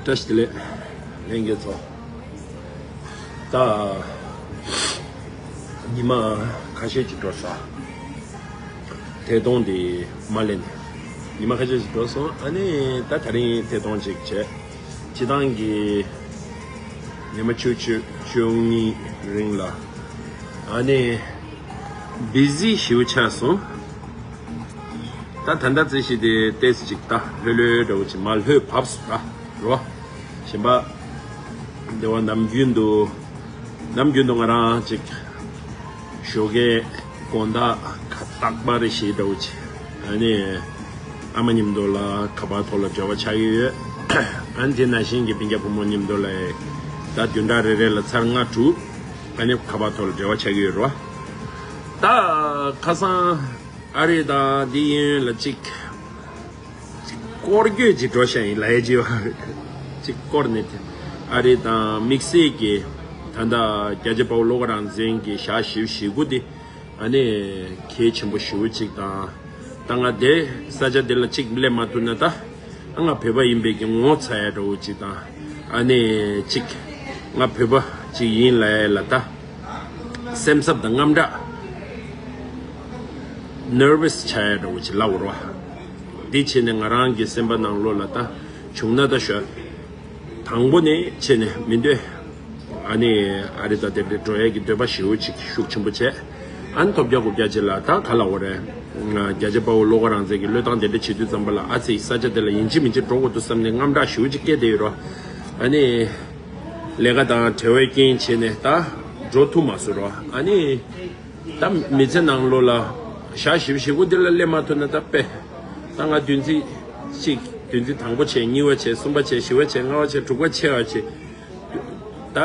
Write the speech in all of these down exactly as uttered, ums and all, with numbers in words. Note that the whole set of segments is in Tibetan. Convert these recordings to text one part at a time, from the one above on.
བཀྲ་ཤིས་བདེ་ལེགས་ལྷན་རྒྱས་ཚོ། ད་ཉི་མ་ཁ་ཤས་ཅིག་འགྲོ་སོང་། ཐད་གཏོང་དེ་མ་ལེན། ཉི་མ་ཁ་ཤས་ཅིག་འགྲོ་སོང་། ཨ་ནི་ད་དེ་རིང་ཐད་གཏོང་ཅིག་བྱས། སྤྱི་བཏང་གི་ཉི་མ་བཅུ་བཅུ་བཅུ་གཉིས་རིང་ལ་ཨ་ནི་བི་ཟི་ཞེ་པོ་ཆགས་སོང་། ད་ད་ལྟ་རྩིས་གཞི་དེ་ཏོག་ཙམ་ཅིག་ད་ལྷོད་ལྷོད་འདྲ་བོ་ཅིག་མ་ལྷོད་བབས་སོང་། ད་རོ། གཞན་པ་འདི་བ་ནམ་རྒྱུན་དུ་ནམ་རྒྱུན་དུ་ང་རང་ཅིག་ཞོགས་ཀའི་དགོང་དག་ཁ་རྟག་པར་ཞེ་འདྲ་བོ་ཅིག་ཨ་ནི་ཨ་མ་མཉམ་དུ་ལ་ཁ་པར་ཐོག་ལ་འབྲེལ་བ་ཆགས་ཀྱི་ཡོད། ཨ་ནི་དེ་ནང་བཞིན་གྱི་སྤུན་ཀྱག་བུ་མོ་མཉམ་དུ་ལ་ད་བདུན་ཕྲག་རེ་རེ་ལ་ཚར་ལྔ་དྲུག་ཨ་ནི་ཁ་པར་ཐོག་ལ་འབྲེལ་བ་ཆགས་ཀྱི་ཡོད་རེད་བ། ད་ཁ་སང་ཨ་རི་དང་འདི་གཡས་གཡོན་ལ་ཅིག་སྐོར་སྐྱོད་ཅིག་འགྲོ་བཞག་ཡིན་ལབ་ཡས་ཅིག་ཡོད་རེད། ཅིག་སྐོར་ནས་དེ་ཨ་རི་དང་དམིགས་བསལ་གྱི་ད་ལྟ་རྒྱལ་གཅེས་དཔའ་བོ་བློ་དགའ་རང་བཙན་གྱི་ཞག་བཞི་བཅུ་ཞེ་དགུ་དེ་ཨ་ནི་གལ་ཆེན་པོ་ཞེ་པོ་ཅིག་དང་། ད་ང་དེ་ས་ཆ་དེ་ལ་ཅིག་སླེབས་མ་ཐུབ་ན་ད་ང་བོད་པ་ཡིན་པའི་གི་ངོ་ཚ་ཡ་འདྲ་བོ་ཅིག་དང་། ཨ་ནི་ཅིག་ང་བོད་པ་ཅིག་ཡིན་ལབ་ཡ་ལ་ད་སེམས་འཚབ་དང་དངངས་སྐྲག་ནར་བ་སི་ཆགས་ཡ་འདྲ་བོ་ཅིག་ལབ་དགོས་རེད་བ། འདི་བྱས་ནས་ང་རང་གི་སེམས་པ་ནང་ལོགས་ལ་ད་བྱུང་ན་ད་ཤོད། དང་པོ་ནས་བྱས་ནས་མི་འདོད། ཨ་ནི་ཨ་རི་ད་དེ་འདྲ་འགྲོ་ཡས་ཀྱི་འདོད་པ་ཞེ་པོ་ཅིག་ཤུགས་ཆེན་པོ་བྱས། ཨ་ནི་ཐོབ་རྒྱག་དགོས་རྒྱག་ཅིག་ལ་ད་ག་ལ་འོ་རེད། རྒྱལ་གཅེས་དཔའ་བོ་བློ་དགའ་རང་བཙན་གྱི་བློས་བཏང་དེ་འདྲ་བྱེད་དུས་ཙམ་པ་ལ་ཨ་ཙི་ས་ཆ་དེ་ལ་ཡིན་གཅིག་མིན་གཅིག་འགྲོ་དགོས་འདུག་བསམ་ནས་དངངས་སྐྲག་ཞེ་པོ་ཅིག་སྐྱེས་བསྡད་ཡོད་རེད། ཨ་ནི་ལས་ཀ་དང་བྲེལ་བའི་རྐྱེན་བྱས་ནས་ད་འགྲོ་ཐུབ་མ་སོང་རེད་བ། ཨ་ནི། ད་མི་ཚེ་ནང་ལོགས་ལ་ཞག་བཞི་བཅུ་ཞེ་དགུ་འདི་ལ་སླེབས་མ་ཐུབ་ན་ད་དཔེ། ད་ང་བདུན་ཚིགས་གཅིག་བདུན་ཚིགས་དང་པོ་བྱས། གཉིས་པ་བྱས། གསུམ་པ་བྱས། བཞི་པ་བྱས། ལྔ་པ་བྱས། དྲུག་པ་བྱས་པ་བྱས། ད་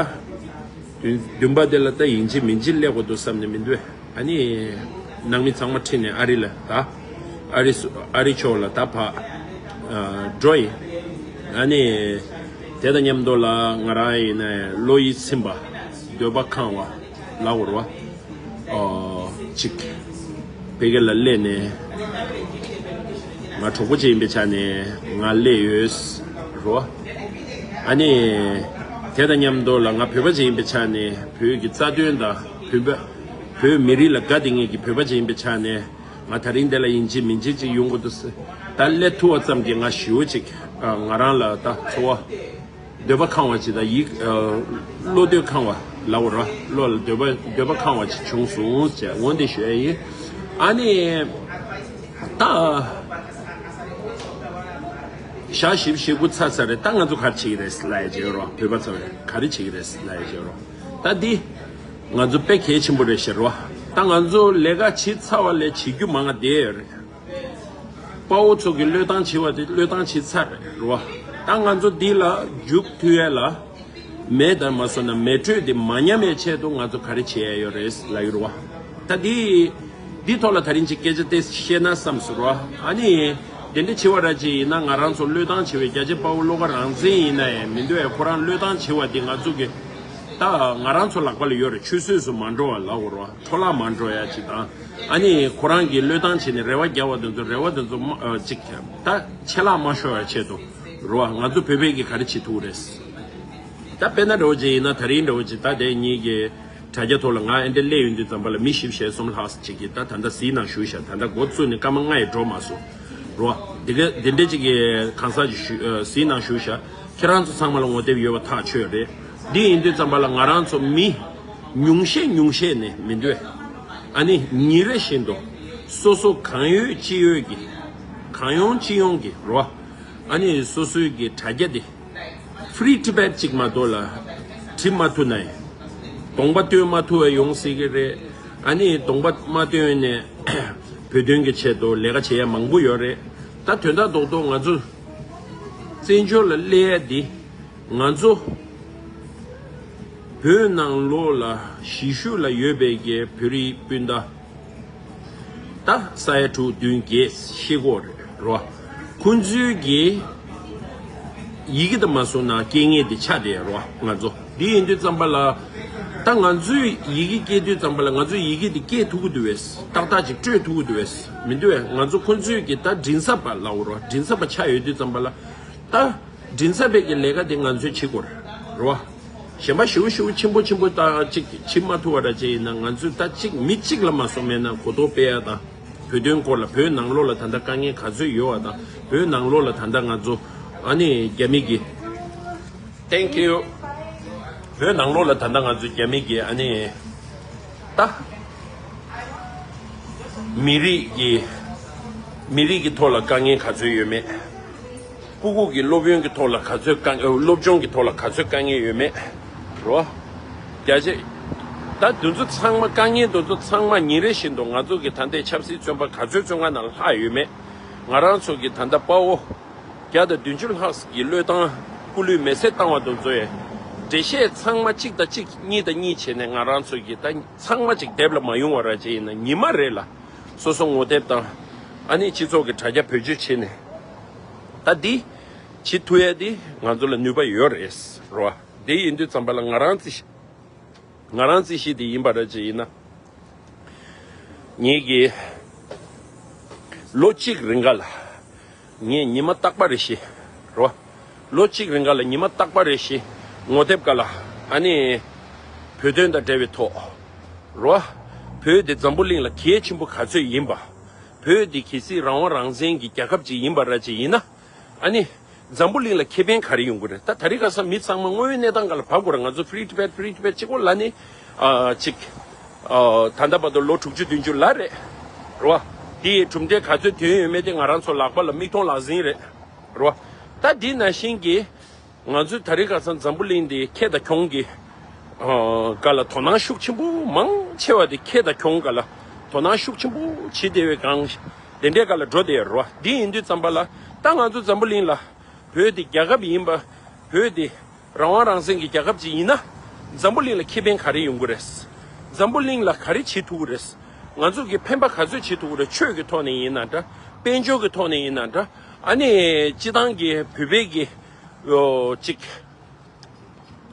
བདུན་བདུན་པ་འདི་ལ་ད་ཡིན་གཅིག་མིན་གཅིག་སླེབས་དགོས་འདུག་བསམ་ནས་མི་འདུག་ཨ་ནི་ནང་མི་ཚང་མ་ཁྲིད་ནས་ཨ་རི་ལ་ད་ཨ་རི་སུ་ཨ་རི་ཕྱོགས་ལ་ད་ཕར་འགྲོ་ཡིན། ཨ་ནི་དེ་དང་མཉམ་དུ་ལ་ང་རང་ཡིན་ནའི་བློ་ཡིད་ཚིམ་པ། འདོད་པ་ཁེངས་པ་ལབ་དགོས་རེད་བ། ཨོ། གཅིག་ཕ་གི་ལ་སླེབས་ནས་ང་གྲོགས་པོ་ཅིག་ཡིན་པའི་ཆ་ནས་ང་སླེབས་ཡོད་རོ། ཨ་ནི་དེ་དང་མཉམ་དུ་ལ་ང་བོད་པ་ཅིག་ཡིན་པའི་ཆ་ནས་བོད་ཀྱི་རྩ་དོན་དང་བོད་པ་བོད་མི་རིགས་ལ་དགའ་བདེ་ངེས་ཀྱི་བོད་པ་ཅིག་ཡིན་པའི་ཆ་ནས་ང་དེ་རིང་འདི་ལ་ཡིན་གཅིག་མིན་གཅིག་ཅིག་ཡོང་དགོས་འདུག་ཟེར། ད་སླེབས་ཐུབ་པ་ཙམ་གྱིས་ང་ཞེ་པོ་ཅིག་ང་རང་ལ་ད་ཚོར་བ། འདོད་པ་ཁེངས་པ་ཅིག་དང་ཡིད། བློ་འདོད་ཁེངས་པ་ལབ་དགོས་རེད་བ། བློ་ལ་འདོད་པ་འདོད་པ་ཁེངས་པ་ཅིག་བྱུང་སོང་ཟེར་འོ་འདི་ཞུ་ཡ་ཡིན། ཨ་ནི། ད་ཞག་བཞི་བཅུ་ཞེ་དགུ་ཚར་ཚར་རེད། ད་ང་ཚོ་ག་རེ་བྱེད་ཀྱི་རེད་ལབ་ཡ་བྱེད་རོགས། བོད་པ་ཚོ་ག་རེ་བྱེད་ཀྱི་རེད་ལབ་ཡ་བྱེད་རོགས། ད་འདི་ང་ཚོ་དཔེ་གལ་ཆེན་པོ་རེད་ཟེར་རོགས། ད་ང་ཚོ་ལས་ཀ་བྱེད་ཚར་བ་ལས་བྱེད་རྒྱུ་མང་ང་བསྡད་ཡོད་རེད། དཔའ་བོ་ཚོ་གི་བློས་བཏང་བྱེད་པ་དེ་བློས་བཏང་བྱེད་ཚར་རེད་རོ། ད་ང་ཚོ་འདི་ལ་རྒྱུགས་མཐུད་ཡས་ལ་མེ་དང་མ་སོ་ན་མེ་དྲོད་དེ་མ་ཉམས་ཡས་ཆེད་དུ་ང་ཚོ་ག་རེ་བྱེད་ཡས་ཡོད་རེད་ལབ་ཡོད་རོ། ད་འདི་འདི་ཐོག་ལ་ད་རིང་ཅིག་སྐད་ཆ་ཏོག་ཙམ་བཤད་ན་བསམ་སོང་རོ། ཨ་ནི་དེ་འདྲ་བྱེད་པ་ར་ཅིག་ཡིན་ན་ང་རང་ཚོ་བློས་བཏང་བྱེད་པའི་རྒྱལ་གཅེས་དཔའ་བོ་བློ་དགའ་རང་བཙན་ཡིན་ན་ཡང་མི་འདུག་ཡ། ཁོ་རང་བློས་བཏང་བྱེད་པ་འདི་ང་ཚོ་གི་ད་ང་རང་ཚོ་ལག་པ་ལ་ཡོད་རེད། ཆུད་ཟོས་སུ་མ་འགྲོ་བ་ལབ་དགོས་རོ། འཕྲོ་བརླག་མ་འགྲོ་ཡ་ཅིག་དང་། ཨ་ནི་ཁོ་རང་གིས་བློས་བཏང་བྱས་ནས་རེ་བ་རྒྱག་པ་དེ་ཚོ་རེ་བ་དེ་ཚོ་མ་ཨ་ཅིག་ད་ཆད་ལྷག་མ་ཤོར་བའི་ཆེད་དུ་རོ། ང་ཚོ་བོད་པས་ཀྱིས་ག་རེ་བྱེད་ཐུབ་རེད། ད་དཔེར་ན་འདྲ་བོ་ཅིག་ཡིན་ན་ད་རིང་འདྲ་བོ་ཅིག་ད་དེ་གཉིས་ཀྱི་དྲ་རྒྱ་ཐོག་ལ་ང་ཨེ་འདྲ་སླེབས་ཡོང་དུས་ཙམ་པ་ལ་མི་བཞི་བཅུ་ཞེ་གསུམ་ལྷག་ཅིག་གིས་ད་ད་ལྟ་གཟིགས་གནང་བཞུགས་ཤག་ད་ལྟ་འགོ་བཙུགས་ནས་སྐར་མ་ལྔ་ཡང་འགྲོ་མ་སོང་རོ། དེ་ག་དེ་འདྲ་ཅིག་གིས་གང་ཟག་ཅིག་བཞུགས་ཨ་གཟིགས་གནང་བཞུགས་ཤག་ཁྱེད་རང་ཚོ་ཚང་མ་ལ་ངོ་དེབ་ཡོད་པ་ཐག་ཆོད་རེད། འདི་ཡིན་དུས་ཙམ་པ་ལ་ང་རང་ཚོ་མི་ཉུང་ཤས་ཉུང་ཤས་ནས་མི་འདོད། ཨ་ནི་ཉིན་རེ་བཞིན་དུ་སོ་སོ་གང་ཡོད་ཅི་ཡོད་ཀྱི་གང་ཡོང་ཅི་ཡོང་གི་རོ། ཨ་ནི་སོ་སོའི་གི་དྲ་རྒྱ་འདི་Free Tibet ཅིག་མ་གཏོགས་ལ་བྲིས་མ་ཐུབ་ན་ཡང་གདོང་པ་སྟོན་མ་ཐུབ་པ་ཡོང་སྲིད་ཀྱི་རེད། ཨ་ནི་གདོང་པ་མ་སྟོན་ནས་བོད་དོན་གྱི་ཆེད་དུ་ལས་ཀ་བྱེད་ཡ་མང་པོ་ཡོད་རེད། ད་དོན་དག་རྡོག་རྡོག་ང་ཚོ་བཙན་བྱོལ་ལ་སླེབས་ཡ་འདི་ང་ཚོ་བོད་ནང་ལོགས་ལ་གཞིས་བཞུགས་ལ་ཡོད་པའི་གི་བོད་རིགས་སྤུན་ཟླ་ད་ས་ཡ་དྲུག་བདུན་བརྒྱད་ཤེས་གོ་རེད་རོ། ཁོང་ཚོའི་གི་ཡི་གེ་དེ་མ་སོང་ན་སྐད་ངན་དེ་ཆགས་བསྡད་རོ། ང་ཚོ་འདི་ཡིན་དུས་ཙམ་པ་ལ་ད་ང་ཚོའི་ཡི་གེ་སྐྱེལ་དུས་ཙམ་པ་ལ་ང་ཚོའི་ཡི་གེ་དེ་སྐྱེལ་ཐུབ་ཀྱི་འདུག་བས། ཏག་ཏག་ཅིག་སྤྲོད་ཐུབ་ཀྱི་འདུག་བས་མི་འདུག་བས། ང་ཚོ་ཁོང་ཚོའི་གི་ད་མགྲིན་ཚབ་པ་ལབ་རོ། མགྲིན་ཚབ་པ་ཆགས་ཡོད་དུས་ཙམ་པ་ལ་ད། མགྲིན་ཚབ་པའི་གི་ལས་ཀ་དེ་ང་ཚོས་བྱེད་དགོས་རེད་བ། གཞན་པ་ཞེ་པོ་ཞེ་པོ་ཆེན་པོ་ཆེན་པོ་ད་ཅིག་བྱེད་མ་ཐུབ་པ་ར་ཅིག་ཡིན་ན། ང་ཚོས་ད་ཅིག་མི་གཅིག་ལ་མ་སོང་མེད་ན་གོ་རྟོགས་སྤེལ་ཡ་དང་། བོད་དོན་སྐོར་ལ། བོད་ནང་ལོགས་ལ་ད་ལྟ་དཀའ་ངལ་ག་ཚོད་ཡོད་བ་དང་། བོད་ནང་ལོགས་ལ་ད་ལྟ་ང་ཚོ་ཨ་ནི་རྒྱ་མི་གི Thank you. བོད་ནང་ལོགས་ལ་ད་ལྟ་ང་ཚོ་རྒྱ་མི་གི་ཨ་ནི་ད་མི་རིགས་ཀྱི་མི་རིགས་ཀྱི་ཐོག་ལ་དཀའ་ངལ་ག་ཚོད་ཡོད་མེད། སྤུ་གུ་གི་སློབ་ཡོན་གྱི་ཐོག་ལ་ག་ཚོད་དཀའ་ངལ། སློབ་སྦྱོང་གི་ཐོག་ལ་ག་ཚོད་དཀའ་ངལ་ཡོད་མེད་རོ། རྒྱ་ཆེ། ད་དེ་ཚོ་ཚང་མ་དཀའ་ངལ་དེ་ཚོ་ཚང་མ་ཉིན་རེ་བཞིན་དུ་ང་ཚོ་གི་ད་ལྟའི་ཆབ་སྲིད་བཙོན་པ་ག་ཚོད་བཙོན་ཁང་ནང་ལྷག་ཡོད་མེད། ང་རང་ཚོ་གི་ད་ལྟ་དཔའ་བོ་བརྒྱ་དང་བདུན་ཅུ་ལྷག་གི་བློས་བཏང་སྐུ་ལུས་མེ་སྲེག་བཏང་བ་དེ་ཚོ་ཡི་འགྲེལ་བཤད་ཚང་མ་གཅིག་དང་གཅིག་གཉིས་དང་གཉིས་བྱས་ནས་ང་རང་ཚོ་གི་ད་ཚང་མ་གཅིག་དེབ་ལ་མ་ཡོང་བ་ར་ཅིག་ཡིན་ན། ཉི་མ་རེ་ལ་སོ་སོ་ངོ་དེབ་དང་ཨ་ནི་སྤྱི་ཚོགས་ཀྱི་དྲ་རྒྱ་བེད་སྤྱོད་བྱས་ནས་ད་འདི་བྱེད་ཐུབ་ཡ་འདི་ང་ཚོ་ལ་ནུས་པ་ཡོད་རེད་རོ། དེ་ཡིན་དུས་ཙམ་པ་ལ་ང་རང་རྩིས་ང་རང་རྩིས་གཞི་དེ་ཡིན་པ་ར་ཅིག་ཡིན་ན། ངེད་ཀྱིས་ལོ་གཅིག་རིང་ག་ལ་ངས་ཉི་མ་རྟག་པ་རེ་བཞིན་རོ། ལོ་གཅིག་རིང་ག་ལ་ཉི་མ་རྟག་པ་རེ་བཞིན་ངོ་དེབ་ག་ལ་ཨ་ནི་བོད་དོན་དང་འབྲེལ་བའི་ཐོག་རོ། བོད་དེ་འཛམ་བུ་གླིང་ལ་གལ་ཆེན་པོ་ག་ཚོད་ཡིན་པ། བོད་དེ་གལ་སྲིད་རང་དབང་རང་བཙན་གྱི་རྒྱལ་ཁབ་ཅིག་ཡིན་པ་ར་ཅིག་ཡིན་ན། ཨ་ནི་འཛམ་བུ་གླིང་ལ་ཁེ་ཕན་ག་རེ་ཡོང་གི་རེད། ད་ད་རེས་ཁ་སང་མི་ཚང་མ་དངོས་ཡོད་གནས་སྟངས་སྒང་ལ་བབས་དགོས་རེད། ང་ཚོ་Free Tibet, Free Tibet གཅིག་པོ་ལབ་ནས་ཨ་གཅིག་ཨ་ད་ལྟ་བར་དུ་ལོ་དྲུག་ཅུ་བདུན་ཅུ་ལ་རེད་རེད་བ། དེ་ཡི་གྲུབ་འབྲས་ག་ཚོད་ཐོན་ཡོད་མེད་དེ་ང་རང་ཚོ་ལག་པ་ལ་མིག་མཐོང་ལག་ཟིན་རེད་རེད་བ། ད་དེ་ནང་བཞིན་གྱི་ང་ཚོས་ད་རེས་ཁ་སང་འཛམ་བུ་གླིང་འདི་ཁེ་དང་གྱོང་གི་ཨ་སྒང་ལ་དོ་སྣང་ཤུགས་ཆེན་པོ་མང་ཆེ་བ་དེ་ཁེ་དང་གྱོང་སྒང་ལ་དོ་སྣང་ཤུགས་ཆེན་པོ་བྱེད་བསྡད་པའི་སྒང་དེ་འདྲའི་སྒང་ལ་འགྲོ་བསྡད་ཡོད་རེད་བ། འདི་ཡིན་དུས་ཙམ་པ་ལ་ད་ང་ཚོ་འཛམ་བུ་གླིང་ལ་བོད་འདི་རྒྱལ་ཁབ་ཡིན་པ། བོད་འདི་རང་དབང་རང་བཙན་གྱི་རྒྱལ་ཁབ་ཅིག་ཡིན་ན་འཛམ་བུ་གླིང་ལ་ཁེ་ཕན་ག་རེ་ཡོང་གི་རེད། འཛམ་བུ་གླིང་ལ་ག་རེ་བྱེད་ཐུབ་ཀྱི་རེད། ང་ཚོ་གི་ཕན་པ་ག་ཚོད་བྱེད་ཐུབ་ཀྱི་རེད། ཆོས་ཀྱི་ཐོག་ནས་ཡིན་ན་འདྲ། དཔལ་འབྱོར་གྱི་ཐོག་ནས་ཡིན་ན་འདྲ། ཨ་ནི་སྤྱི་བཏང་གི་བོད་པའི་གི་ཨོ་གཅིག་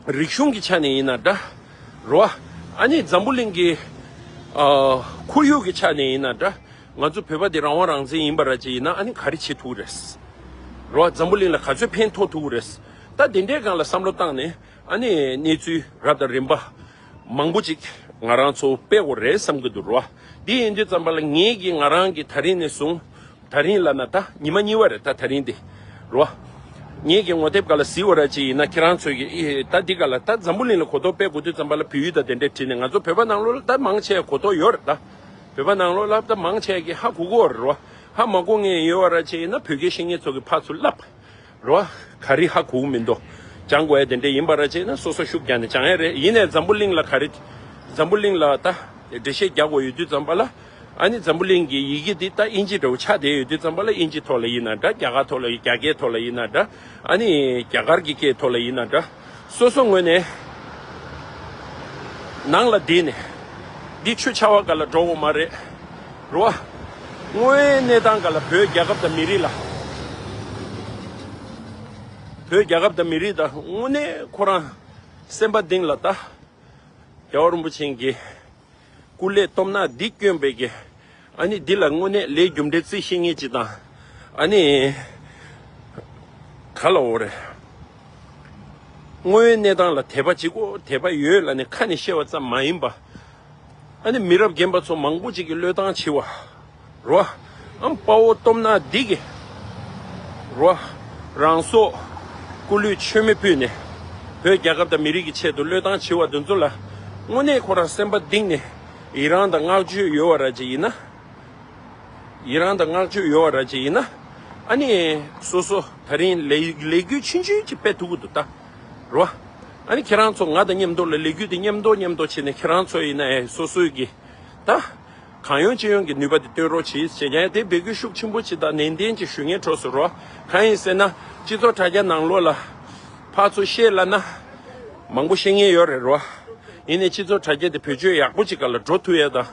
རིག་གཞུང་གི་ཆ་ནས་ཡིན་ན་འདྲ་རོ། ཨ་ནི་འཛམ་བུ་གླིང་གི་ཨ་ཁོར་ཡུག་གི་ཆ་ནས་ཡིན་ན་འདྲ། ང་ཚོ་བོད་པ་འདི་རང་དབང་རང་བཙན་ཡིན་པ་ར་ཅིག་ཡིན་ན་ཨ་ནི་ག་རེ་བྱེད་ཐུབ་རེད་རོ། འཛམ་བུ་གླིང་ལ་ག་ཚོད་ཕན་ཐོགས་ཐུབ་རེད། ད་དེ་འདྲའི་སྒང་ལ་བསམ་བློ་བཏང་ནས་ཨ་ནི་གནས་ཚུལ་རབ་དང་རིམ་པ་མང་པོ་ཅིག་ང་རང་ཚོ་སྤེལ་དགོས་རེད་བསམ་གྱི་འདུག་རོ། འདི་ཡིན་དུས་ཙམ་པ་ལ་ངེད་ཀྱིས་ང་རང་གིས་ད་རིང་ནས་བཟུང་། ད་རིང་ལབ་ན་ད་ཉི་མ་གཉིས་པ་རེད། ད་ད་རིང་འདི་རོ། ངེད་ཀྱི་ངོ་དེབ་སྒང་ལ་གཟིགས་པ་ར་ཅིག་ཡིན་ན་ཁྱེད་རང་ཚོས་ཀྱི་ཨེ་ད་འདི་སྒང་ལ་ད་འཛམ་བུ་གླིང་ལ་གོ་རྟོགས་སྤེལ་དགོས་དུས་ཙམ་པ་ལ་བོད་ཡིག་དང་དེ་འདྲས་བྲིས་ནས། ང་ཚོ་བོད་པ་ནང་ལོགས་ལ་ད་མང་ཆེ་གོ་རྟོགས་ཡོད་རེད། ད་བོད་པ་ནང་ལོགས་ལ་ད་མང་ཆེ་གི་ཧ་གོ་གི་ཡོད་རེད་རོ། ཧ་མ་གོ་མཁན་ཡོད་པ་ར་ཅིག་ཡིན་ན་བོད་སྐད་ཤེས་མཁན་ཚོ་གི་ཕར་ཚུར་བསླབ་རོ། ག་རེ་ཧ་གོ་གི་མི་འདུག་སྦྱང་དགོས་ཡ་དེ་འདྲས་ཡིན་པ་ར་ཅིག་ཡིན་ན་སོ་སོ་ཤུགས་རྒྱག་ནས་སྦྱང་ཡ་རེད། ཡིན་ནའི་འཛམ་བུ་གླིང་ལ་ག་རེ། འཛམ་བུ་གླིང་ལ་ད་འགྲེལ་བཤད་རྒྱག་དགོས་ཡོད་དུས་ཙམ་པ་ལ། ཨ་ནི་འཛམ་བུ་གླིང་གི་ཡི་གེ་འདི་ད་དབྱིན་ཇི་འདྲ་བོ་ཆགས་བསྡད་ཡོད་དུས་ཙམ་པ་ལ། དབྱིན་ཇི་ཐོག་ལ་ཡིན་ན་འདྲ། རྒྱ་གར་ཐོག་ལ་ཡིན། རྒྱ་སྐད་ཐོག་ལ་ཡིན་ན་འདྲ། ཨ་ནི་རྒྱ་གར་གྱི་སྐད་ཐོག་ལ་ཡིན་ན་འདྲ། སོ་སོ་ངོས་ནས་ནང་ལ་བསྡད་ནས་འདི་ཆུ་ཆར་པ་སྒང་ལ་འགྲོ་དགོས་མ་རེད་རོ། དངོས་ཡོད་གནས་སྟངས་སྒང་ལ་བོད་རྒྱལ་ཁབ་དང་མི་རིགས་ལ། བོད་རྒྱལ་ཁབ་དང་མི་རིགས་དང་དངོས་གནས་ཁོ་རང་སེམས་པ་གཏིང་ལ་ད། རྒྱལ་བ་རིན་པོ་ཆེ་གི་སྐུ་ལས་སྟོབས་ནག་འདི་བསྐྱོན་པའི་གི། ཨ་ནི་འདི་ལ་དངོས་གནས་ལས་རྒྱུ་འབྲས་རྩིས་ཤེས་མཁན་ཅིག་དང་། ཨ་ནི་ག་ལ་འོ་རེད། དངོས་ཡོད་གནས་སྟངས་ལ་དད་པ་བྱེད་དགོས། དད་པ་ཡོད་ལབ་ནས་ཁ་ནས་བཤད་པ་ཙམ་མ་ཡིན་པ། ཨ་ནི་མི་རབས་རྒན་པ་ཚོ་མང་པོ་ཅིག་གིས་བློས་བཏང་བྱས་པ་རོ། ཨམ་དཔའ་བོ་སྟོབས་ནག་འདི་གིས་རོ། རང་སྲོག་སྐུ་ལུས་མཆོད་མེ་ཕུལ་ནས་བོད་རྒྱལ་ཁབ་དང་མི་རིགས་ཀྱི་ཆེད་དུ་བློས་བཏང་བྱས་པ་འདི་ཚོ་ལ་དངོས་གནས་ཁོ་རང་སེམས་པ་གཏིང་ནས་ཡི་རང་དང་བསྔགས་བརྗོད་ཡོད་པ་ར་ཅིག་ཡིན་ན། ཡི་རང་དང་བསྔགས་བརྗོད་ཡོད་པ་ར་ཅིག་ཡིན་ན། ཨ་ནི་སོ་སོ་ད་རིང་ལས་ལས་འགུལ་ཆུང་ཆུང་ཅིག་སྤེལ་ཐུབ་ཀྱི་འདུག་ད་རོ། ཨ་ནི་ཁྱེད་རང་ཚོ་ང་དང་མཉམ་དུ་ལ་ལས་འགུལ་དེ་མཉམ་དུ་མཉམ་དུ་བྱས་ནས་ཁྱེད་རང་ཚོ་ཡིན་ན་ཨེ་སོ་སོའི་གི་ད་གང་ཡོང་ཅི་ཡོང་གི་ནུས་པ་དེ་བཏོན་རོགས་གྱིས་ཟེར་ཀྱང་དེ་འབོད་སྐུལ་ཤུགས་ཆེན་པོ་ཅིག་དང་ནན་ཏན་ཅིག་ཞུ་མཁན་གྲོགས་སུ་རོ། གང་ཡིན་ཟེར་ན་སྤྱི་ཚོགས་དྲ་རྒྱ་ནང་ལོགས་ལ་ཕར་ཚུར་བཤད་ལབ་ན་མང་པོ་བཤད་མཁན་ཡོད་རེད་རོ། ཡིན་ནའི་སྤྱི་ཚོགས་དྲ་རྒྱ་དེ་བེད་སྤྱོད་ཡག་པོ་ཅིག་སྒང་ལ་འགྲོ་ཐུབ་ཡ་དང་།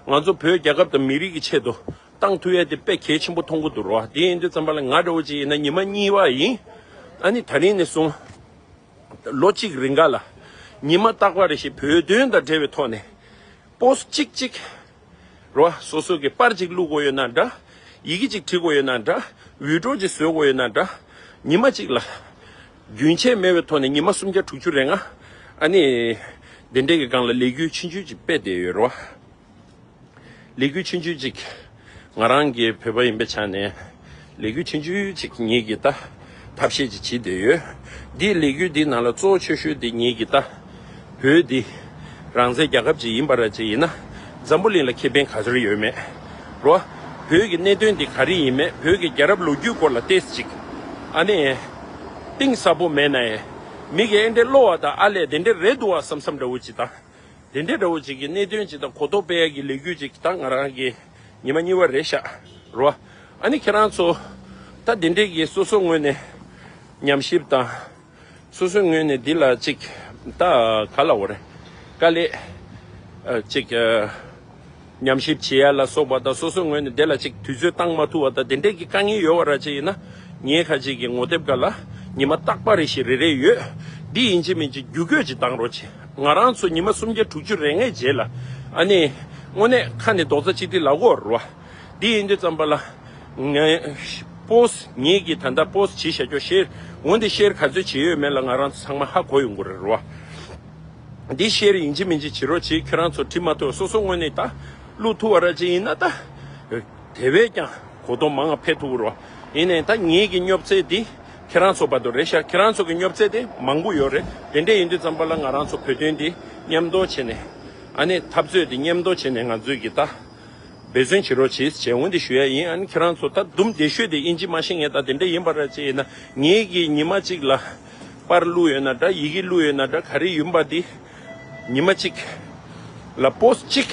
ང་ཚོ་བོད་རྒྱལ་ཁབ་དང་མི་རིགས་ཀྱི་ཆེད་དུ་བཏང་ཐུབ་ཡ་དེ་དཔེ་གལ་ཆེན་པོ་མཐོང་གི་འདུག་རོ། དེ་ཡིན་དུས་ཙམ་པ་ལ་ང་འདྲ་བོ་ཅིག་ཡིན་ན་ཉི་མ་གཉིས་པ་ཡིན། ཨ་ནི་ད་རིང་ནས་བཟུང་ལོ་གཅིག་རིང་ག་ལ་ཉི་མ་རྟག་པ་རེ་བཞིན་བོད་དོན་དང་འབྲེལ་བའི་ཐོག་ནས་པོ་སི་ཊི་གཅིག་གཅིག་རོ། སོ་སོ་གི་པར་གཅིག་བླུག་དགོས་ཡོད་ན་འདྲ། ཡི་གེ་གཅིག་བྲིས་དགོས་ཡོད་ན་འདྲ། བི་ཌི་ཡོ་གཅིག་བཟོ་དགོས་ཡོད་ན་འདྲ། ཉི་མ་གཅིག་ལ་ རྒྱུན་ཆད་མེད་པའི་ཐོག་ནས་ཉི་མ་སུམ་བརྒྱ་དྲུག་ཅུ་རེ་ལྔ། ཨ་ནི་འདི་འདྲའི་གི་སྒང་ལ་ལས་འགུལ་ཆུང་ཆུང་ཅིག་སྤེལ་བསྡད་ཡོད་རེད་བ། ལས་འགུལ་ཆུང་ཆུང་ཅིག་ང་རང་གི་བོད་པ་ཡིན་པའི་ཆ་ནས་ལས་འགུལ་ཆུང་ཆུང་ཅིག་ངེད་ཀྱིས་ད་ཐབས་ཤེས་ཅིག་བྱེད་བསྡད་ཡོད། འདིའི་ལས་འགུལ་འདི་ནང་ལ་གཙོ་བོ་ཆེ་ཤོས་འདི་ངེད་ཀྱིས་ད་བོད་འདི་རང་བཙན་རྒྱལ་ཁབ་ཅིག་ཡིན་པ་ར་ཅིག་ཡིན་ན། འཛམ་བུ་གླིང་ལ་ཁེ་ཕན་ག་ཚོད་ཡོད་མེད་རོ། བོད་ཀྱི་གནད་དོན་འདི་ག་རེ་ཡིན་མེད། བོད་ཀྱི་རྒྱལ་རབས་ལོ་རྒྱུས་སྐོར་ལ་ཏོག་ཙམ་ཅིག་ཨ་ནི་གཏིང་ཟབ་པོ་མེད་ན་ཡང་། མི་གི་ཨེ་འདྲའི་བློ་བ་དང་ཨ་ལས་དེ་འདྲའི་རེད་འདུག་བ་བསམ་བསམ་འདྲ་བོ་ཅིག་དང་། དེ་འདྲའི་འདྲ་བོ་ཅིག་གི་གནད་དོན་ཅིག་དང་གོ་རྟོགས་སྤེལ་ཡག་གི་ལས་འགུལ་ཅིག་ད་ང་རང་གི་ཉི་མ་གཉིས་པ་རེད་ཤག་རོ། ཨ་ནི་ཁྱེད་རང་ཚོ་ད་དེ་འདྲའི་གི་སོ་སོ་ངོས་ནས་ཉམས་ཞིབ་དང་། སོ་སོའི་ངོས་ནས་འདི་ལ་ཅིག་ད་ག་ལབ་དགོས་རེད། དཀའ་ལས་ཨ་ཅིག་ཨ་ཉམས་ཞིབ་བྱེད་ཡ་ལ་སོགས་པ་དང་། སོ་སོའི་ངོས་ནས་འདི་ལ་ཅིག་དུས་ཚོད་བཏང་མ་ཐུབ་པ་དང་། དེ་འདྲས་ཀྱི་དཀའ་ངལ་ཡོད་པ་ར་ཅིག་ཡིན་ན། ངའི་ཁ་ཅིག་གི་ངོ་དེབ་སྒང་ལ་ཉི་མ་རྟག་པ་རེ་བཞིན་རེ་རེ་ཡོད། འདི་ཡིན་གཅིག་མིན་གཅིག་བརྒྱུད་སྐུལ་ཅིག་བཏང་རོགས་བྱེད། ང་རང་ཚོ་ཉི་མ་སུམ་བརྒྱ་དྲུག་ཅུ་རེ་ལྔའི་རྗེས་ལ་ཨ་ནི་དངོས་གནས་ཁ་ནས་རྡོག་རྩ་གཅིག་སྒྲིལ་ལབ་དགོས་རེད་བ། འདི་ཡིན་དུས་ཙམ་པ་ལ། ངས་པོ་སི་ངེད་ཀྱིས་ད་ལྟ་པོ་སི་བྱེད་བཞག་རྒྱུ་ཤེར། འོན་ཏེ་ཤེར་ག་ཚོད་བྱེད་ཡོད་མེད་ལ་ང་རང་ཚོ་ཚང་མ་ཧ་གོ་ཡོང་གི་རེད་རོ། འདི་ཤེར་ཡིན་གཅིག་མིན་གཅིག་བྱེད་རོགས་བྱེད། ཁྱེད་རང་ཚོ་བྲིས་མ་ཐུབ། སོ་སོ་ངོས་ནས་ད་བླུག་ཐུབ་པ་ར་ཅིག་ཡིན་ན་ད། དེ་བས་ཀྱང་གོ་རྟོགས་མང་བ་འཕེལ་ཐུབ་རོ། ཡིན་ནའི་ད་ངེད་ཀྱི་སྙོབ་ཚད་འདི་ཁྱེད་རང་ཚོ་བར་དུ་རེད་ཤག་ཁྱེད་རང་ཚོ་གི་སྙོབ་ཚད་དེ་མང་པོ་ཡོད་རེད། དེ་འདྲས་ཡིན་དུས་ཙམ་པ་ལ་ང་རང་ཚོ་བོད་དོན་འདི་མཉམ་དུ་བྱས་ནས། ཨ་ནི་འཐབ་རྩོད་འདི་མཉམ་དུ་བྱས་ནས་ང་ཚོས་ཀྱི་ད། འབད་བརྩོན་བྱེད་རོགས་བྱེད་ཅེས་འོན་ཏེ་ཞུ་ཡ་ཡིན། ཨ་ནི་ཁྱེད་རང་ཚོ་ད་དུམ་བདེ་ཤོས་དེ་དབྱིན་ཇི་མ་ཤེས་མཁན་དང་དེ་འདྲ་ཡིན་པ་ར་ཅིག་ཡིན་ན། ངེད་ཀྱིས་ཉི་མ་གཅིག་ལ་པར་བླུགས་ཡོད་ན་འདྲ། ཡི་གེ་བླུགས་ཡོད་ན་འདྲ། ག་རེ་ཡིན་པ་དེ་ཉི་མ་གཅིག་ལ་པོ་སི་གཅིག་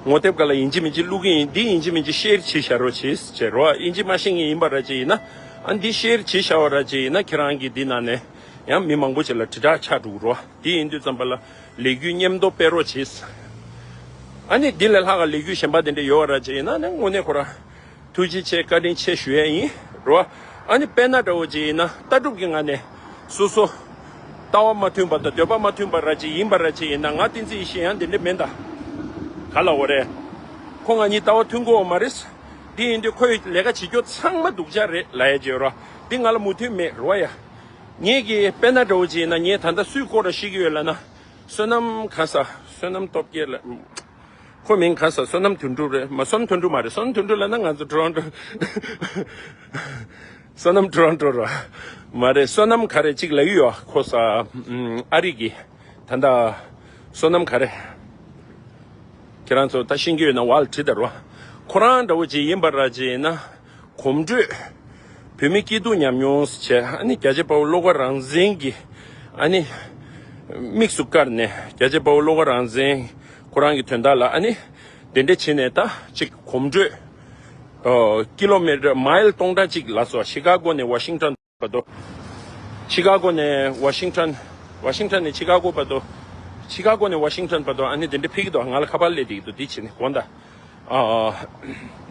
ངོ་དེབ་སྒང་ལ་ཡིན་གཅིག་མིན་གཅིག་བླུག་གི་ཡིན། འདི་ཡིན་གཅིག་མིན་གཅིག་ཤེར་བྱེད་བཞག་རོགས་བྱེད་ཅེས་རོ། དབྱིན་ཇི་མ་ཤེས་མཁན་ཡིན་པ་ར་ཅིག་ཡིན་ན། ཨ་འདི་ཤེར་བྱེད་བཞག་པ་ར་ཅིག་ཡིན་ན་ཁྱེད་རང་གིས་འདི་ནང་ནས་ཡང་མི་མང་པོ་ཅིག་ལ་དྲིལ་བསྒྲགས་ཆགས་འགྲོ་གི་རོ། འདི་ཡིན་དུས་ཙམ་པ་ལ། ལས་འགུལ་མཉམ་དུ་སྤེལ་རོགས་བྱེད། ཨ་ནི་འདི་ལས་ལྷག་ག་ལས་འགུལ་གཞན་པ་དེ་འདྲ་ཡོད་པ་ར་ཅིག་ཡིན་ན་ནི་དངོས་གནས་ཁོ་རང་ཐུགས་རྗེ་ཆེ་བཀའ་དྲིན་ཆེ་ཞུ་ཡས་ཡིན་རོ། ཨ་ནི་དཔེར་ན་འདྲ་བོ་ཅིག་ཡིན་ན་ལྟ་གྲུབ་ཀྱི་ངང་ནས་སོ་སོ་ལྟ་བ་མ་མཐུན་པ་དང་འདོད་པ་མ་མཐུན་པ་ར་ཅིག་ཡིན་པ་ར་ཅིག་ཡིན་ན། ང་བསྟན་འཛིན་ཡེ་ཤེས་ཡང་དེ་འདྲ་མིན་ད། ག་ལབ་དགོས་རེད། ཁོ་ང་གཉིས་ལྟ་བ་མཐུན་གོ་མ་རེད། འདི་ཡིན་དུས་ཁོའི་ལས་ཀ་བྱེད་རྒྱུ་ཚང་མ་སྡུག་ཅག་རེད་ལབ་ཡས་ཅིག་ཡོད་རོ། འདི་ང་ལ་མོས་མཐུན་མེད་རོ་ཡ། ངེད་ཀྱི་དཔེར་ན་འདྲ་བོ་ཅིག་ཡིན་ན། ངས་ད་ལྟ་སུའི་སྐོར་ལ་བཤད་ཀྱི་ཡོད་ལབ་ན། བསོད་ནམས་ག་ས། བསོད་ནམས་སྟོབས་རྒྱལ་ལ། ཁོ་མིང་ག་ས། བསོད་ནམས་དོན་གྲུབ་རེད་མ། བསོད་ནམས་དོན་གྲུབ་མ་རེད། བསོད་ནམས་དོན་གྲུབ་ལབ་ན་ང་ཚོ་ཊོ་རོན་ཊོ། བསོད་ནམས་ཊོ་རོན་ཊོ་ར་མ་རེད། བསོད་ནམས་ག་རེ་ཅིག་ལབ་ཀྱི་ཡོད། ཁོ་ས་ཨ་རི་གི་ད་ལྟ་བསོད་ནམས་ག་རེ། ཁྱེད་རང་ཚོ་ད་ཤེས་ཀྱི་ཡོད་ན་ཝལ་བྲིས་ད་རོ། ཁོ་རང་འདྲ་བོ་ཅིག་ཡིན་པ་ར་ཅིག་ཡིན་ན། གོམ་བགྲོད། བོད་མིའི་སྐྱིད་སྡུག་ཉམས་མྱོང་ཟེར་བྱས། ཨ་ནི་རྒྱལ་གཅེས་དཔའ་བོ་བློ་དགའ་རང་བཙན་གྱི་ཨ་ནི་དམིགས་སུ་བཀར་ནས། རྒྱལ་གཅེས་དཔའ་བོ་བློ་དགའ་རང་བཙན་ཁོ་རང་གི་དོན་དག་ལ་ཨ་ནི་དེ་འདྲ་བྱས་ནས་ད་ཅིག་གོམ་བགྲོད། ཨོ། ཀི་ལོ་མི་ཊར་མའིལ་སྟོང་ཕྲག་གཅིག་ལ་སོགས། ཤི་ཀ་གོ་ནས་ཝ་ཤིང་ཊོན་བར་དུ། ཤི་ཀ་གོ་ནས་ཝ་ཤིང་ཊོན། ཝ་ཤིང་ཊོན་ནས་ཤི་ཀ་གོ་བར་དུ། ཤི་ཀ་གོ་ནས་ཝ་ཤིང་ཊོན་བར་དུ་ཨ་ནི་དེ་འདྲ་ཕེབས་ཀྱི་འདུག་ང་ལ་ཁ་པར་སླེབས་བསྡད་ཀྱི་འདུག་འདི་བྱས་ནས་དགོངས་དག་ཨ།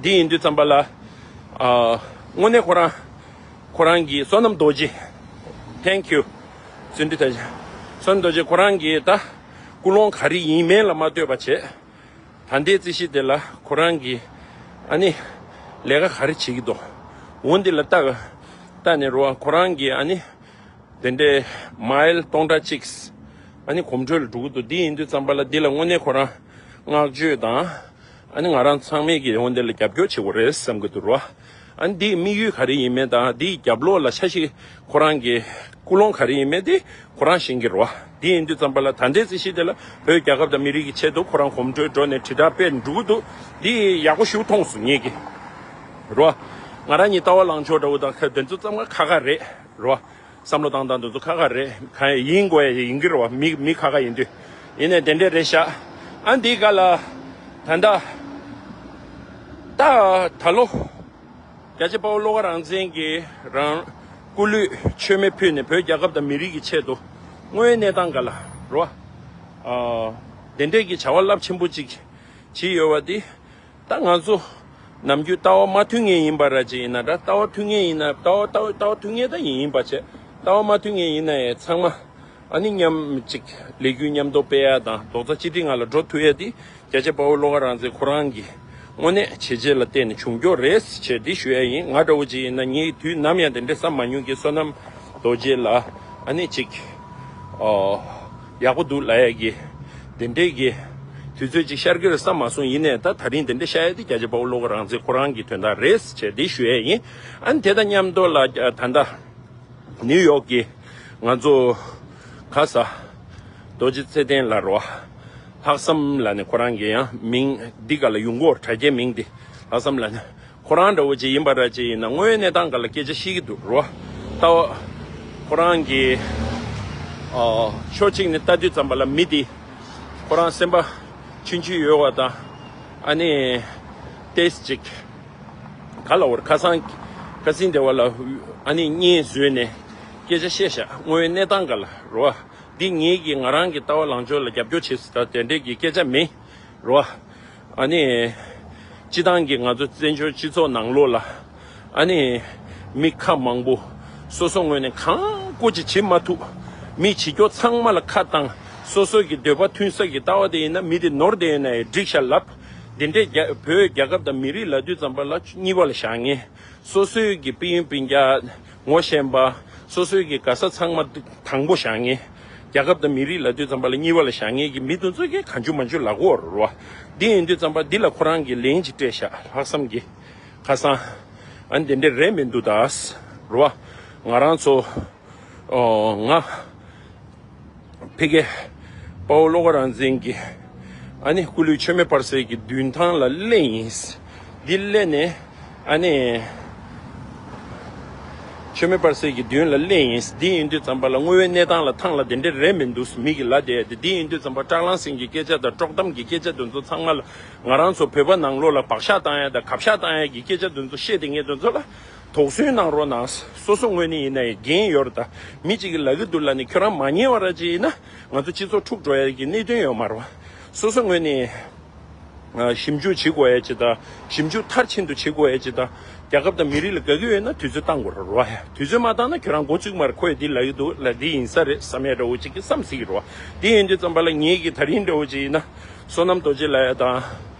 འདི་ཡིན་དུས་ཙམ་པ་ལ། ཨ། དངོས་གནས་ཁོ་རང་། ཁོ་རང་གི་བསོད་ནམས་རྡོ་རྗེ། Thank you། བརྩོན་འགྲུས་ཐལ། བསོད་ནམས་རྡོ་རྗེ་ཁོ་རང་གི་ད་ཀུན་སློང་ག་རེ་ཡིན་མིན་ལ་མ་ལྟོས་པ་བྱས། ད་ལྟའི་རྩིས་གཞི་དེ་ལ་ཁོ་རང་གིས་ཨ་ནི་ལས་ཀ་ག་རེ་བྱེད་ཀྱི་འདུག་འོ་འདི་ལ་ལྟ། ལྟ་ནས་རོ། ཁོ་རང་གིས་ཨ་ནི་དེ་འདྲའི་མའིལ་སྟོང་ཕྲག་གཅིག་ཨ་ནི་གོམ་བགྲོད་ལ་འགྲོ་གི་འདུག་འདི་ཡིན་དུས་ཙམ་པ་ལ་འདི་ལ་དངོས་གནས་ཁོ་རང་བསྔགས་བརྗོད་དང་། ཨ་ནི་ང་རང་ཚང་མས་ཀྱིས་འོ་འདི་ལ་རྒྱབ་སྐྱོར་བྱེད་དགོས་རེད་བསམ་གྱི་འདུག་རོ། ཨ་ནི་འདིའི་དམིགས་ཡུལ་ག་རེ་ཡིན་མིན་དང་། འདིའི་རྒྱབ་ལོགས་ལ་འཆར་གཞི་ཁོ་རང་གི་ཀུན་སློང་ག་རེ་ཡིན་མིན་དེ་ཁོ་རང་ཤེས་ཀྱི་རེད་བ། དེ་ཡིན་དུས་ཙམ་པ་ལ་ད་ལྟའི་རྩིས་གཞི་དེ་ལ་བོད་རྒྱལ་ཁབ་དང་མི་རིགས་ཀྱི་ཆེད་དུ་ཁོ་རང་གོམ་བགྲོད་འགྲོ་ནས་དྲིལ་བསྒྲགས་སྤེལ་འགྲོ་གི་འདུག་འདི་ཡག་པོ་ཞིག་མཐོང་སོང་ངེད་ཀྱིས། རེད་བ། ང་རང་གཉིས་ལྟ་བ་ལངས་ཕྱོགས་འདྲ་བོ་དང་ཁ་དེ་ཚོ་ཙམ་ཁ་ཁ་རེད། རེད་བ། བསམ་བློ་བཏང་སྟངས་དེ་ཚོ་ཁ་ཁ་རེད། གང་ཡིན་དགོས་ཡ་ཡིན་གྱི་རེད་བ། མི་མི་ཁ་ཁ་ཡིན་དུས། ཡིན་ནའི་དེ་འདྲས་རེད་ཤག་ཨ་འདི་ག་ལ། ད་ལྟ། ད་ད་ལོ། རྒྱལ་གཅེས་དཔའ་བོ་བློ་དགའ་རང་བཙན་གྱིས་རང་སྐུ་ལུས་མཆོད་མེ་ཕུལ་ནས་བོད་རྒྱལ་ཁབ་དང་མི་རིགས་ཀྱི་ཆེད་དུ་དངོས་ཡོད་གནས་སྟངས་འགའ་ལ་རོ། ཨ། དེ་འདྲས་ཀྱི་བྱ་བ་རླབས་ཆེན་པོ་ཅིག་བྱས་ཡོད་པ་འདི། ད་ང་ཚོ་ནམ་རྒྱུན་ལྟ་བ་མ་མཐུན་མཁན་ཡིན་པ་ར་ཅིག་ཡིན་ན་འདྲ། ལྟ་བ་མཐུན་མཁན་ཡིན་ན། ལྟ་བ་ལྟ་བ་ལྟ་བ་མཐུན་མཁན་ད་ཡིན་ཡིན་པ་བྱས། ལྟ་བ་མ་མཐུན་མཁན་ཡིན་ན་ཡང་ཚང་མ། ཨ་ནི་མཉམ་གཅིག་ལས་འགུལ་མཉམ་དུ་སྤེལ་ཡ་དང་རྡོག་རྩ་གཅིག་སྒྲིལ་ངང་ལ་འགྲོ་ཐུབ་ཡ་དེ་རྒྱལ་གཅེས་དཔའ་བོ་བློ་དགའ་རང་བཙན་ཁོ་རང་གི་དངོས་གནས་བྱས་རྗེས་ལ་བརྟེན་ནས་བྱུང་རྒྱུ་རེད་ཅེས་འདི་ཞུ་ཡ་ཡིན། ང་འདྲ་བོ་ཅིག་ཡིན་ན་ངས་དུས་ནམ་ཡང་དེ་འདྲའི་བསམ་མ་མྱོང་གི་བསོད་ནམས་ རྡོ་རྗེ་ལ་ཨ་ནི་ཅིག་ཨོ་ཡག་པོ་འདུག་ལབ་ཡ་གི་དེ་འདྲས་ཀྱི་དུས་ཚོད་ཅིག་ཤར་གི་རེད་བསམ་མ་སོང་། ཡིན་ནའི་ད་ད་རིང་དེ་འདྲས་ཤར་ཡ་དེ་རྒྱལ་གཅེས་དཔའ་བོ་བློ་དགའ་རང་བཙན་ཁོ་རང་གི་དོན་དག་རེད་ཅེས་དེ་ཞུ་ཡས་ཡིན། ཨ་ནི་དེ་དང་མཉམ་དུ་ལ་ད་ལྟ་ནིའུ་ཡོག་གི་ང་ཚོ་ག་ས་རྡོ་རྗེ་ཚེ་བརྟན་ལ་རོ། ལྷག་བསམ་ལ་ནི་ཁོ་རང་གི་ཡང་མིང་འདི་ག་ལ་ཡོང་གོ་དྲ་རྒྱའི་མིང་འདི་ལྷག་བསམ་ལ་ནི་ཁོ་རང་འདྲ་བོ་ཅིག་ཡིན་པ་ར་ཅིག་ཡིན་ན་དངོས་ཡོད་གནས་སྟངས་ག་ལ་སྐད་ཆ་བཤད་ཀྱི་འདུག་རོ། ལྟ་བ་ཁོ་རང་གི་ཨ་ཕྱོགས་གཅིག་ནས་ལྟ་དུས་ཙམ་པ་ལ་མི་འདི་ཁོ་རང་སེམས་པ་ཆུང་ཆུང་ཡོད་བ་དང་ཨ་ནི་ཏེས་ཅིག་ག་ལ་བར་ཁ་སང་ཁ་སང་དེ་བ་ལ་ཨ་ནི་བརྙན་བཟོས་ནས་སྐད་ཆ་བཤད་ཤག་དངོས་ཡོད་གནས་སྟངས་ག་ལ་རོ། འདི་ངེད་ཀྱིས་ང་རང་གི་ལྟ་བ་ལངས་ཕྱོགས་ལ་རྒྱབ་སྐྱོར་བྱེད་ཟེར་ད་དེ་འདྲས་ཀྱི་སྐད་ཆ་མིན་རོ། ཨ་ནི་སྤྱི་བཏང་གི་ང་ཚོ་བཙན་བྱོལ་སྤྱི་ཚོགས་ནང་ལོགས་ལ་ཨ་ནི་མི་ཁ་མང་པོ་སོ་སོ་ངོས་ནས་གང་དགོས་ཅིག་བྱེད་མ་ཐུབ། མི་བྱེད་སྐྱོ་ཚང་མ་ལ་ཁ་བཏང་། སོ་སོ་གི་འདོད་པ་མཐུན་ས་གི་ལྟ་བ་དེ་ཡིན་ན་མི་དེ་ནོར་དེ་ཡིན་ན་ཡང་འགྲིག་ཤག་ལབ། འདི་འདྲས་རྒྱ་བོད་རྒྱལ་ཁབ་དང་མི་རིགས་ལབ་དུས་ཙམ་པ་ལ་གཉིས་པ་ལ་བཞག་མཁན། སོ་སོའི་གི་སྤུན་ཡོན་སྤུན་ཀྱག་ངོ་ཤེས་པ། སོ་སོའི་གི་ག་ས་ཚང་མ་དང་པོ་བཞག་མཁན། རྒྱལ་ཁབ་དང་མི་རིགས་ལབ་དུས་ཙམ་པ་ལ་གཉིས་པ་ལ་བཞག་མཁན་གི་མི་དེ་ཚོ་གི་གང་བྱུང་མང་བྱུང་ལབ་ཀྱི་ཡོད་རེད་བ། འདི་ཡིན་དུས་ཙམ་པ་འདི་ལ་ཁོ་རང་གི་ལན་ཅིག་སྤྲད་ཤག་ལྷག་བསམ་གི། ཁ་སང་། ཨ་ནི་དེ་འདྲས་རེད་མི་འདུག་ད། རེད་བ། ང་རང་ཚོ། ཨོ་ང་། ཕ་གི། དཔའ་བོ་བློ་དགའ་རང་བཙན་གྱི། ཨ་ནི་སྐུ་ལུས་མཆོད་མེ་སྤར་སའི་གི་མདུན་ཐང་ལ་སླེབས་ཡིན། འདི་སླེབས་ནས། ཨ་ནི། མཆོད་མེ་སྤར་སའི་གི་མདུན་ལ་སླེབས་ཡིན། འདི་ཡིན་དུས་ཙམ་པ་ལ་དངོས་ཡོད་གནས་སྟངས་ལ་ཐང་ལ་དེ་འདྲས་རེད་མི་འདུག་མི་གི་ལ་དེ་དེ་འདི་ཡིན་དུས་ཙམ་པ་སྐྲག་ལངས་སེང་གི་སྐད་ཆ་དང་དཀྲོག་གཏམ་གི་སྐད་ཆ་དེ་ཚོ་ཚང་མ་ལ་ང་རང་ཚོ་བོད་པ་ནང་ལོགས་ལ་བག་ཆགས་བཏང་ཡ་དང་གབ་ཤག་བཏང་ཡ་གི་སྐད་ཆ་དེ་ཚོ་བཤད་དེ་ངས་དེ་ཚོ་ལ། དོགས་ཟོན་གནང་རོགས་གནང་། སོ་སོ་ངོས་ནས་ཡིན་ན་ཡང་འགན་ཡོད་རེད་ད། མི་གཅིག་གིས་ལབ་ཀྱི་འདུག་ལབ་ནས་ཁྱོད་རང་མ་ཉན་པ་ར་ཅིག་ཡིན་ན་ང་ཚོ་སྤྱི་ཚོགས་འཁྲུག་འགྲོ་ཡ་གི་གནད་དོན་ཡོད་མ་རེད་བ། སོ་སོ་ངོས་ནས་ཨ་ཞིབ་འཇུག་བྱེད་དགོས་ཡ་ཅིག་དང་ཞིབ་འཇུག་མཐར་ཕྱིན་དུ་བྱེད་དགོས་ཡ་ཅིག་དང་རྒྱལ་ཁབ་དང་མི་རིགས་ལ་དགའ་གི་ཡོད་ན་དུས་ཚོད་བཏང་དགོས་རེད་བ། དུས་ཚོད་མ་བཏང་ན་ཁྱོད་རང་འགོ་བཙུགས་མ་རེད། ཁོས་འདི་ལབ་ཀྱི་འདུག་ལབ་འདི་ཡིན་ས་རེད་བསམ་ཡ་འདྲ་བོ་ཅིག་གི་བསམ་སྲིད་ཀྱི་རེད་བ། འདི་ཡིན་དུས་ཙམ་པ་ལ་ངེད་ཀྱི་ད་རིང་འདྲ་བོ་ཅིག་ཡིན་ན། བསོད་ནམས་རྡོ་རྗེ་ལབ་ཡ་དང་།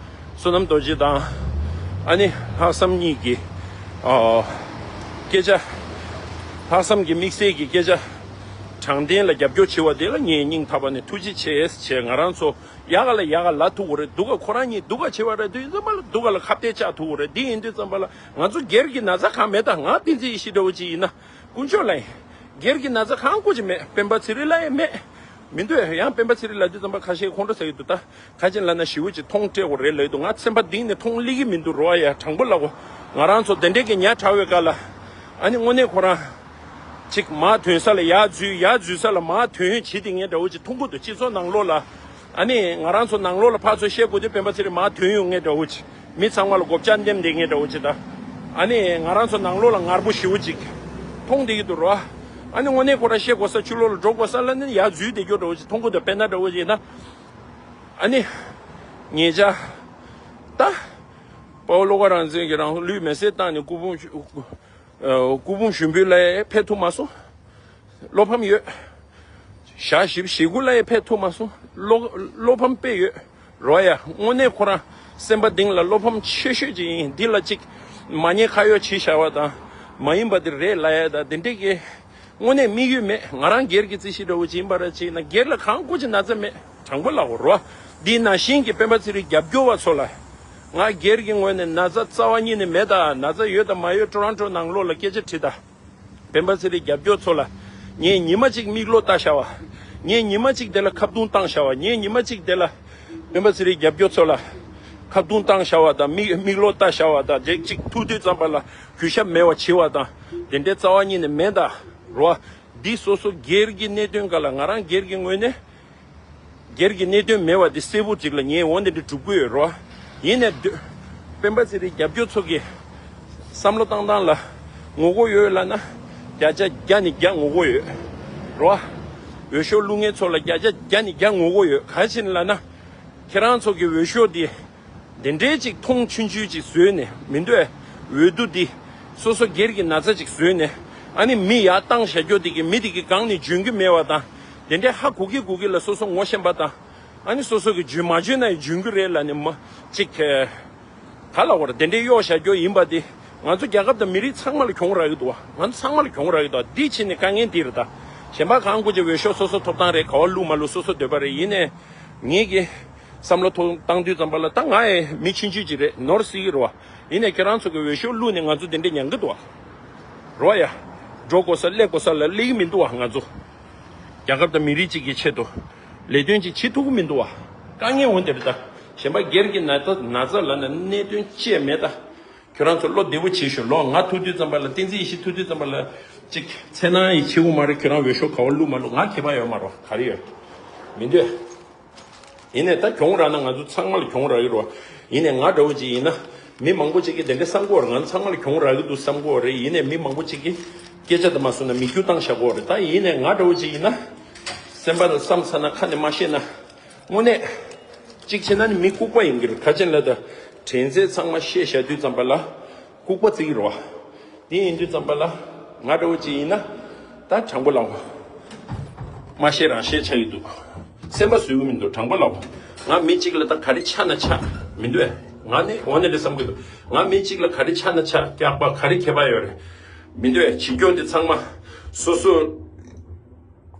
བསོད་ནམས་རྡོ་རྗེ་དང་། ཨ་ནི་ལྷག་བསམ་གཉིས་ཀྱི། ཨོ། སྐད་ཆ། ལྷག་བསམ་གྱི་དམིགས་བསལ་གྱི་སྐད་ཆ། དྲང་བདེན་ལ་རྒྱབ་སྐྱོར་བྱེད་པ་དེ་ལ་ངས་སྙིང་ཐག་པ་ནས་ཐུགས་རྗེ་ཆེ་ཞེས་ང་རང་ཚོ་ཡག་ག་ལ་ཡག་ག་ལབ་ཐུབ་ཀྱི་རེད། སྡུག་ག་ཁོ་རང་གཉིས་སྡུག་ག་བྱེད་པ་རེད་དུས་ཙམ་པ་ལ་སྡུག་ག་ལ་ཁ་གཏད་བཅག་ཐུབ་ཀྱི་རེད། འདི་ཡིན་དུས་ཙམ་པ་ལ་ང་ཚོ་སྒེར་གྱི་ན་ཚ་གང་མེད་ད། ང་བསྟན་འཛིན་ཡེ་ཤེས་འདྲ་བོ་ཅིག་ཡིན་ན་དཀོན་མཆོག་ལ་ཡིན། སྒེར་གྱི་ན་ཚ་གང་དགོས་ཀྱི་མེད། སྤེན་པ་ཚེ་རིང་ལ་ཡང་མེད། མི་འདུག་ཡང་སྤེན་པ་ཚེ་རིང་ལབ་དུས་ཙམ་པ་ཁ་ཤས་ཁོང་ཁྲོ་ཟ་གི་འདུག་ད། ཁ་ཅིག་ལབ་ན་ཞེ་པོ་ཅིག་མཐོང་སྤྲད་དགོས་རེད་ལབ་ཀྱི་འདུག་ང་སེམས་པ་གཏིང་ནས་མཐོང་སླེབས་ཀྱི་མི་འདུག་རོ། ཨ་ཡ་དྲང་པོ་ལབ་གོ། ང་རང་ཚོ་དེ་འདྲས་ཀྱི་ཉག་ཕྲ་བའི་སྐབས་ལ། ཨ་ནི་དངོས་གནས་ཁོ་རང་ཅིག་མར་ཐོན་ས་ལ་ཡར་འཛུལ། ཡར་འཛུལ་ས་ལ་མར་ཐོན་བྱེད་དེ་ངས་འདྲ་བོ་ཅིག་མཐོང་གི་འདུག་སྤྱི་ཚོགས་ནང་ལོགས་ལ། ཨ་ནི་ང་རང་ཚོ་ནང་ལོགས་ལ་ཕར་ཚུར་བཤད་དགོས་དུས་སྤེན་པ་ཚེ་རིང་མར་ཐོན་ཡོང་ངས་འདྲ་བོ་ཅིག་མི་ཚང་མ་ལ་སྒོ་ལྕགས་འདེམས་དེ་ངས་འདྲ་བོ་ཅིག་ད། ཨ་ནི་ང་རང་ཚོ་ནང་ལོགས་ལ་ངར་པོ་ཞེ་པོ་ཅིག་མཐོང་བསྡད་ཀྱི་འདུག་རོ། ཨ་ནི་དངོས་གནས་ཁོ་རང་བཤད་དགོས་ས་ཕྱི་ལོགས་ལ་འགྲོ་དགོས་ས་ལ་ནི་ཡར་འཛུལ་བསྡད་རྒྱུ་འདྲ་བོ་ཅིག་མཐོང་གི་འདུག་དཔེར་ན་འདྲ་བོ་ཅིག་ཡིན་ན། ཨ་ནི། ངེད་ཅག་ད། དཔའ་བོ་བློ་དགའ་རང་བཙན་གྱིས་རང་ལུས་མེ་སྲེག་བཏང་ནས་སྐུ་ཕུང་། ཨ། སྐུ་ཕུང་ཞུགས་འབུལ་ལ་ཕེབས་ཐུབ་མ་སོང་། བློ་ཕམ་ཡོད། ཞག་བཞི་བཅུ་ཞེ་དགུ་ལ་ཡང་ཕེབས་ཐུབ་མ་སོང་། བློ་བློ་ཕམ་དཔེ་ཡོད་རོ། ཡ་དངོས་གནས་ཁོ་རང་སེམས་པ་གཏིང་ལ་བློ་ཕམ་ཆེ་ཤོས་ཅིག་ཡིན། འདི་ལ་ཅིག་མ་ཉེས་ཁ་གཡོགས་བྱས་བཞག་པ་དང་མ་ཡིན་པ་དེ་རེད་ལབ་ཡ་དང་དེ་འདྲས་ཀྱི་དངོས་གནས་དམིགས་ཡུལ་མེད། ང་རང་སྒེར་གྱི་རྩིས་གཞི་འདྲ་བོ་ཅིག་ཡིན་པ་ར་ཅིག་ན་སྒེར་ལ་གང་དགོས་ཀྱི་ན་ཚ་མེད། དྲང་པོ་ལབ་དགོས་རོ། འདི་ནང་བཞིན་གྱི་སྤེན་པ་ཚེ་རིང་རྒྱབ་སྐྱོར་བ་ཚོ་ལ། ང་སྒེར་གྱི་ངོས་ནས་ན་ཚ་རྩ་བ་ཉིད་ནས་མེད་ད། ན་ཚ་ཡོད་དང་མ་ཡོད་ཊོ་རོན་ཊོ་ནང་ལོགས་ལ་སྐད་ཆ་དྲིས་ད། སྤེན་པ་ཚེ་རིང་རྒྱབ་སྐྱོར་ཚོ་ལ། ངས་ཉི་མ་གཅིག་མིག་ལོག་ལྟ་བཞག་པ། ངས་ཉི་མ་གཅིག་དེ་ལ་ཁ་བརྡུང་བཏང་བཞག་པ། ངས་ཉི་མ་གཅིག་དེ་ལ། སྤེན་པ་ཚེ་རིང་རྒྱབ་སྐྱོར་ཚོ་ལ། ཁ་བརྡུང་བཏང་བཞག་པ་དང་མིག་མིག་ལོག་ལྟ་བཞག་པ་དང་དེ་གཅིག་ཐུག་དུས་ཙམ་པ་ལ་གུས་ཞབས་མེད་པ་བྱེད་པ་དང་དེ་འདྲའི་རྩ་བ་ཉིད་ནས་མེད་ད། རོ། འདི་སོ་སོ་སྒེར་གྱི་གནད་དོན་སྒང་ལ་ང་རང་སྒེར་གྱི་ངོས་ནས། སྒེར་གྱི་གནད་དོན་མེད་པ་འདི་གསལ་པོ་ཅིག་ལ་ངས་འོ་འདི་འདྲ་སྒྲུབ་ཀྱི་ཡོད་རོ། ཡིན་ནའི་སྡོད། སྤེན་པ་ཚེ་རིང་རྒྱབ་སྐྱོར་ཚོ་གི་བསམ་བློ་བཏང་སྟངས་ལ་ངོ་རྒོལ་ཡོད་ལབ་ན་བརྒྱ་ཆ་བརྒྱ་ནས་བརྒྱ་ངོ་རྒོལ་ཡོད་རོ། འོས་ཤོག་བླུག་མཁན་ཚོ་ལ་བརྒྱ་ཆ་བརྒྱ་ནས་བརྒྱ་ངོ་རྒོལ་ཡོད། ག་རེ་བྱས་ནས་ལབ་ན་ཁྱེད་རང་ཚོ་གི་འོས་ཤོག་འདི། དེ་འདྲའི་ཅིག་མཐོང་ཆུང་ཆུང་ཅིག་བཟོས་ནས་མི་འདུག་ཨེ། འོས་བསྡུ་འདི་སོ་སོ་སྒེར་གྱི་ན་ཚ་ཅིག་བཟོས་ནས་ཨ་ནི་མི་ཡར་བཏང་བཞག་རྒྱུ་དེ་གི་མི་དེ་གི་སྒང་ནས་འཇོན་གྱི་མེད་པ་དང་དེ་འདྲའི་ཧ་གོ་གི་གོ་གི་ལ་སོ་སོ་ངོ་ཤེས་པ་དང་ཨ་ནི་སོ་སོ་གི་འཇོན་མ་འཇོན་ན་ཡང་འཇོན་གྱི་རེད་ལབ་ནས་མ་ཅིག་ག་ལ་བར་དེ་འདྲའི་གཡོག་བཞག་རྒྱུ་ཡིན་པ་དེ་ ང་ཚོ་རྒྱལ་ཁབ་དང་མི་རིགས་ཚང་མ་ལ་གྱོང་རག་གི་འདུག་བ། ང་ཚོ་ཚང་མ་ལ་གྱོང་རག་གི་འདུག་བ། འདི་བྱས་ནས་དཀའ་ངལ་འདི་རེད་ད། གཞན་པ་གང་དགོས་ཀྱི་འོས་ཤོག་སོ་སོ་ཐོབ་ཐང་རེད། ག་བ་བླུག་མ་བླུག་སོ་སོ་འདོད་པ་རེད། ཡིན་ནའི་ངེད་ཀྱི་བསམ་བློ་ཐོག་བཏང་དུས་ཙམ་པ་ལ། ད་ང་ཡི་མི་ཆུང་ཆུང་ཅིག་རེད། ནོར་སྲིད་ཀྱི་རེད་བ། ཡིན་ནའི་ཁྱེད་རང་ཚོ་གི་འོས་ཤོག་བླུག་ནས་ང་ཚོ་དེ་འདྲ་མྱང་གི་འདུག་བ། རེད་བ་ཡ། འགྲོ་དགོས་ས་སླེབས་དགོས་ས་ལ་སླེབས་ཀྱི་མི་འདུག་བ། ང་ཚོ་རྒྱལ་ཁབ་དང་མི་རིགས་གཅིག་གི་ཆེད་དུ་ལས་དོན་ཅིག་བྱེད་ཐུབ་ཀྱི་མི་འདུག་བ། དཀའ་ངལ་འོ་དེ་རེད་ད། གཞན་པ་སྒེར་གྱི་ན་ཚ་ན་ཚ་ལབ་ན་གནད་དོན་ཅི་ཡང་མེད་ད། ཁྱོད་རང་ཚོ་བློ་བདེ་པོ་བྱེད་ཤོག་ལོ། ང་ཐུག་དུས་ཙམ་པ་ལ། བསྟན་འཛིན་ཡེ་ཤེས་ཐུག་དུས་ཙམ་པ་ལ་ཅིག་འཚེར་སྣང་ཡང་བྱེད་དགོས་མ་རེད། ཁྱོད་རང་འོས་ཤོག་ག་བ་བླུག་མ་བླུག་ང་ཁྱད་པར་ཡོད་མ་རེད། ག་རེ་ཡོད། མི་འདོད། ཡིན་ནའི་ད་གྱོང་རག་ན་ང་ཚོ་ཚང་མ་ལ་གྱོང་རག་གི་རེད་བ། ཡིན་ནའི་ང་འདྲ་བོ་ཅིག་ཡིན་ན། མི་མང་པོ་ཅིག་གིས་དེ་འདྲ་བསམ་གྱི་ཡོད་རེད། ང་ཚོ་ཚང་མ་ལ་གྱོང་རག་གི་འདུག་བསམ་གྱི་ཡོད་རེད། ཡིན་ནའི་མི་མང་པོ་ཅིག་གིས་སྐད་ཆ་དེ་མ་གསུངས་ན་མིག་ཆུ་བཏང་བཞག་གི་ཡོད་རེད། ད་ཡིན་ནའི་ང་འདྲ་བོ་ཅིག་ཡིན་ན། སེམས་པ་ལ་བསམ་ཚར་ན་ཁ་ནས་མ་བཤད་ན། དངོས་གནས། གཅིག་བྱས་ན་ནི་མི་ལྐུགས་པ་ཡིན་གྱི་རེད། ག་ཅི་ལབ་ན་ད། དྲན་ཚད་ཚང་མ་བཤད་བཞག་དུས་ཙམ་པ་ལ་ལྐུགས་པ་བརྩི་གི་རེད་བ། དེ་ཡིན་དུས་ཙམ་པ་ལ་ང་འདྲ་བོ་ཅིག་ཡིན་ན། ད་དྲང་པོ་ལབ་དགོས། མ་བཤད་རང་བཤད་ཆགས་ཀྱི་འདུག་སེམས་པ་བཟོད་ཀྱི་མི་འདུག་དྲང་པོ་ལབ་དགོས། ང་མི་གཅིག་ལ་ད་ག་རེ་ཆགས་ན་ཆགས། མི་འདོད། ང་ནི་འོ་ན་རེད་བསམ་གྱི་འདུག་ང་མི་གཅིག་ལ་ག་རེ་ཆགས་ན་ཆགས། སྐྱག་པ་ག་རེ་ཁྱད་པར་ཡོད་རེད། མི་འདོད། བྱེད་སྐྱོ་འདི་ཚང་མ་སོ་སོ།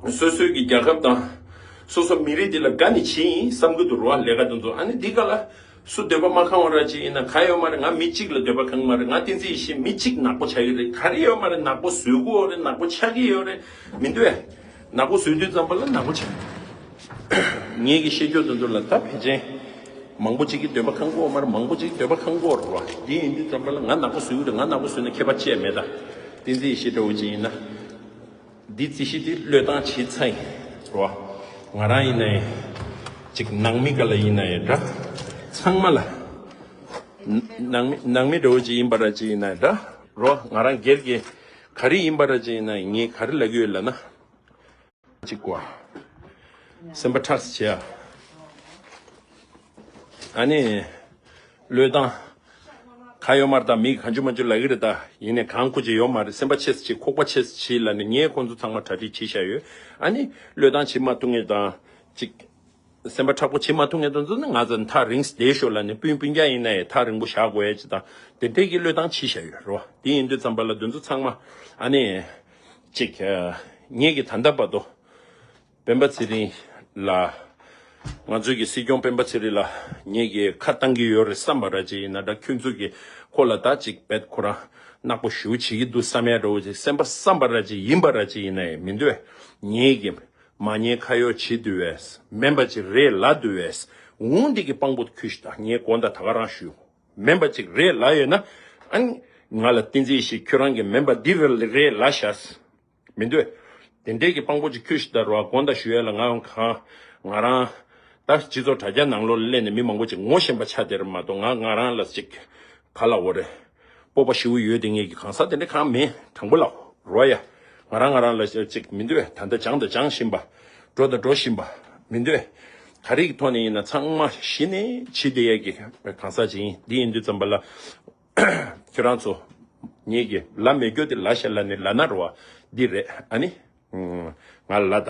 སོ་སོའི་གི་རྒྱལ་ཁབ་དང་། སོ་སོ་མི་རིགས་འདི་ལ་དགའ་ནས་བྱེད་ཡིན་བསམ་གྱི་འདུག་རེད་བ། ལས་ཀ་དེ་ཚོ། ཨ་ནི་འདི་ག་ལ་སུ་འདོད་པ་མ་ཁེངས་པ་ར་ཅིག་ཡིན་ན་ག་ཡོད་མ་རེད། ང་མི་གཅིག་ལ་འདོད་པ་ཁེངས་མ་རེད། ང་བསྟན་འཛིན་ཡེ་ཤེས་མི་གཅིག་ནག་པོ་ཆགས་ཀྱི་རེད། ག་རེ་ཡོད་མ་རེད། ནག་པོ་བཟོ་གི་ཡོད་རེད། ནག་པོ་ཆགས་ཀྱི་ཡོད་རེད། མི་འདོད། ནག་པོ་བཟོ་དུས་ཙམ་པ་ལ་ནག་པོ་ཆགས། ངེད་ཀྱི་བཤད་རྒྱུ་དེ་ཚོ་ལ་ད་ཕལ་ཆེར་མང་པོ་ཅིག་གི་འདོད་པ་ཁེངས་གི་ཡོད་མ་རེད། མང་པོ་ཅིག་གི་འདོད་པ་ཁེངས་གི་ཡོད་རེད་བ། འདི་ཡིན་དུས་ཙམ་པ་ལ་ང་ནག་པོ་བཟོ་གི་རེད། ང་ནག་པོ་བཟོས་ན་ཁྱད་པར་ཅི་ཡང་མེད་ད། བསྟན་འཛིན་ཡེ་ཤེས་འདྲ་བོ་ཅིག་ཡིན་ན། འདི་རྩིས་གཞི་འདི་བློས་བཏང་བྱས་ཚར་ཡིན་རོ། ང་རང་ཡིན་ན་ཡང་། ཅིག་ནང་མི་ག་ལ་ཡིན་ན་ཡང་འདྲ། ཚང་མ་ལ། ནང་མི་ནང་མི་འདྲ་བོ་ཅིག་ཡིན་པ་ར་ཅིག་ཡིན་ན་ཡང་འདྲ་རོ། ང་རང་སྒེར་གྱི་ག་རེ་ཡིན་པ་ར་ཅིག་ཡིན་ན་ཡང་ངས་ག་རེ་ལབ་ཀྱི་ཡོད་ལབ་ན། ཅིག་གོ། སེམས་པ་ཁྲག་ཟེར་བྱས་ཨ། ཨ་ནི། བློས་བཏང་། ག་ཡོད་མ་རེད་ད། མི་གང་བྱུང་མ་བྱུང་ལབ་ཀྱི་རེད་ད། ཡིན་ནའི་གང་ཁུ་ཅིག་ཡོད་མ་རེད། སེམས་པ་ཆེ་ཙམ་བྱེད། ཁོག་པ་ཆེ་ཙམ་བྱེད་ལབ་ནས་ངས་ཁོང་ཚོ་ཚང་མ་གྲ་སྒྲིག་བྱས་བཞག་ཡོད། ཨ་ནི། བློས་བཏང་བྱེད་མ་ཐུབ་མཁན་དང་། ཅིག་སེམས་པ་མཁྲེགས་པོ་བྱེད་མ་ཐུབ་མཁན་དེ་ཚོ་ནི་ང་ཚོ་ཐག་རིང་ཙམ་བསྡད་ཤོག་ལབ་ནས། སྤུན་སྤུན་ཀྱག་ཡིན་ན་ཡང་ཐག་རིང་པོ་བཞག་དགོས་ཡ་ཅིག་དང་། དེ་འདྲས་ཀྱི་བློས་བཏང་བྱས་བཞག་ཡོད་རེད་བ། དེ་ཡིན་དུས་ཙམ་པ་ལ་དེ་ཚོ་ཚང་མ་ཨ་ནི། ཅིག་ངེད་ཀྱིས་ད་ལྟ་བར་དུ། སྤེན་པ་ཚེ་རིང་ལ། ང་ཚོའི་གི་སྲིད་སྐྱོང་སྤེན་པ་ཚེ་རིང་ལ་ངེད་ཀྱིས་ཁ་བཏང་གི་ཡོད་རེད་བསམ་པ་ར་ཅིག་ཡིན་ན་འདྲ། ཁྱོད་ཚོ་གིས་ཁོ་ལ་ད་ཅིག་བེད་ཁོ་རང་ནག་པོ་ཞེ་པོ་བྱེད་ཀྱི་འདུག་བསམ་ཡ་འདྲ་བོ་ཅིག་སེམས་པ་བསམ་པ་ར་ཅིག་ཡིན་པ་ར་ཅིག་ཡིན་ན་ཡང་མི་འདོད། ངེད་ཀྱིས་མ་ཉེས་ཁ་གཡོག་བྱེད་འདུག་བས། སྨན་པ་ཅིག་རེད་ལབ་འདུག་བས། འོང་འདི་གི་དཔང་པོ་ཁྱོད་ཤི་ད། ངས་དགོངས་དག་ད་ག་རང་ཞུ། སྨན་པ་ཅིག་རེད་ལབ་ཡོད་ན། ཨ་ནི། ང་ལ་བསྟན་འཛིན་ཡེ་ཤེས་ཁྱོད་རང་གི་སྨན་པ་འདི་རེད་ལབ་ཤག་མི་འདོད། དེ་འདྲས་ཀྱི་དཔང་པོ་ཅིག་ཁྱོད་ཤི་ད་རོ། དགོངས་དག་ཞུ་ཡ་ལ་ང་ཡང་གང་། ང་རང་། ད་སྤྱི་ཚོགས་དྲ་རྒྱ་ནང་ལོགས་ལ་སླེབས་ནས་མི་མང་པོ་ཅིག་ངོ་ཤེས་པ་ཆགས་བསྡད་རེད་མ་གཏོགས། ང་ང་རང་ལ་ཅིག་ག་ལབ་དགོས་རེད། སྤོབས་པ་ཞེ་པོ་ཡོད་དེ་ངེད་ཀྱི་གང་ཟག་དེ་འདྲས་གང་མེད། དྲང་པོ་ལབ་རོ་ཡ། ང་རང་ང་རང་ལ་ཅིག་མི་འདོད། ད་ལྟ་སྦྱངས་དང་སྦྱང་བཞིན་པ། འགྲོ་དང་འགྲོ་བཞིན་པ། མི་འདོད། ག་རེ་གི་ཐོག་ནས་ཡིན་ན་ཚང་མ་གཞི་ནས་བྱེད་བསྡད་ཡ་གི་གང་ཟག་ཅིག་ཡིན། འདི་ཡིན་དུས་ཙམ་པ་ལ། ཁྱོད་རང་ཚོ། ངེད་ཀྱིས་ལབ་མེད་རྒྱུ་དེ་ལབ་ཤག་ལབ་ནས་ལབ་ན་རེད་བ། འདི་རེད་ཨ་ནི། ང་ལ་ད།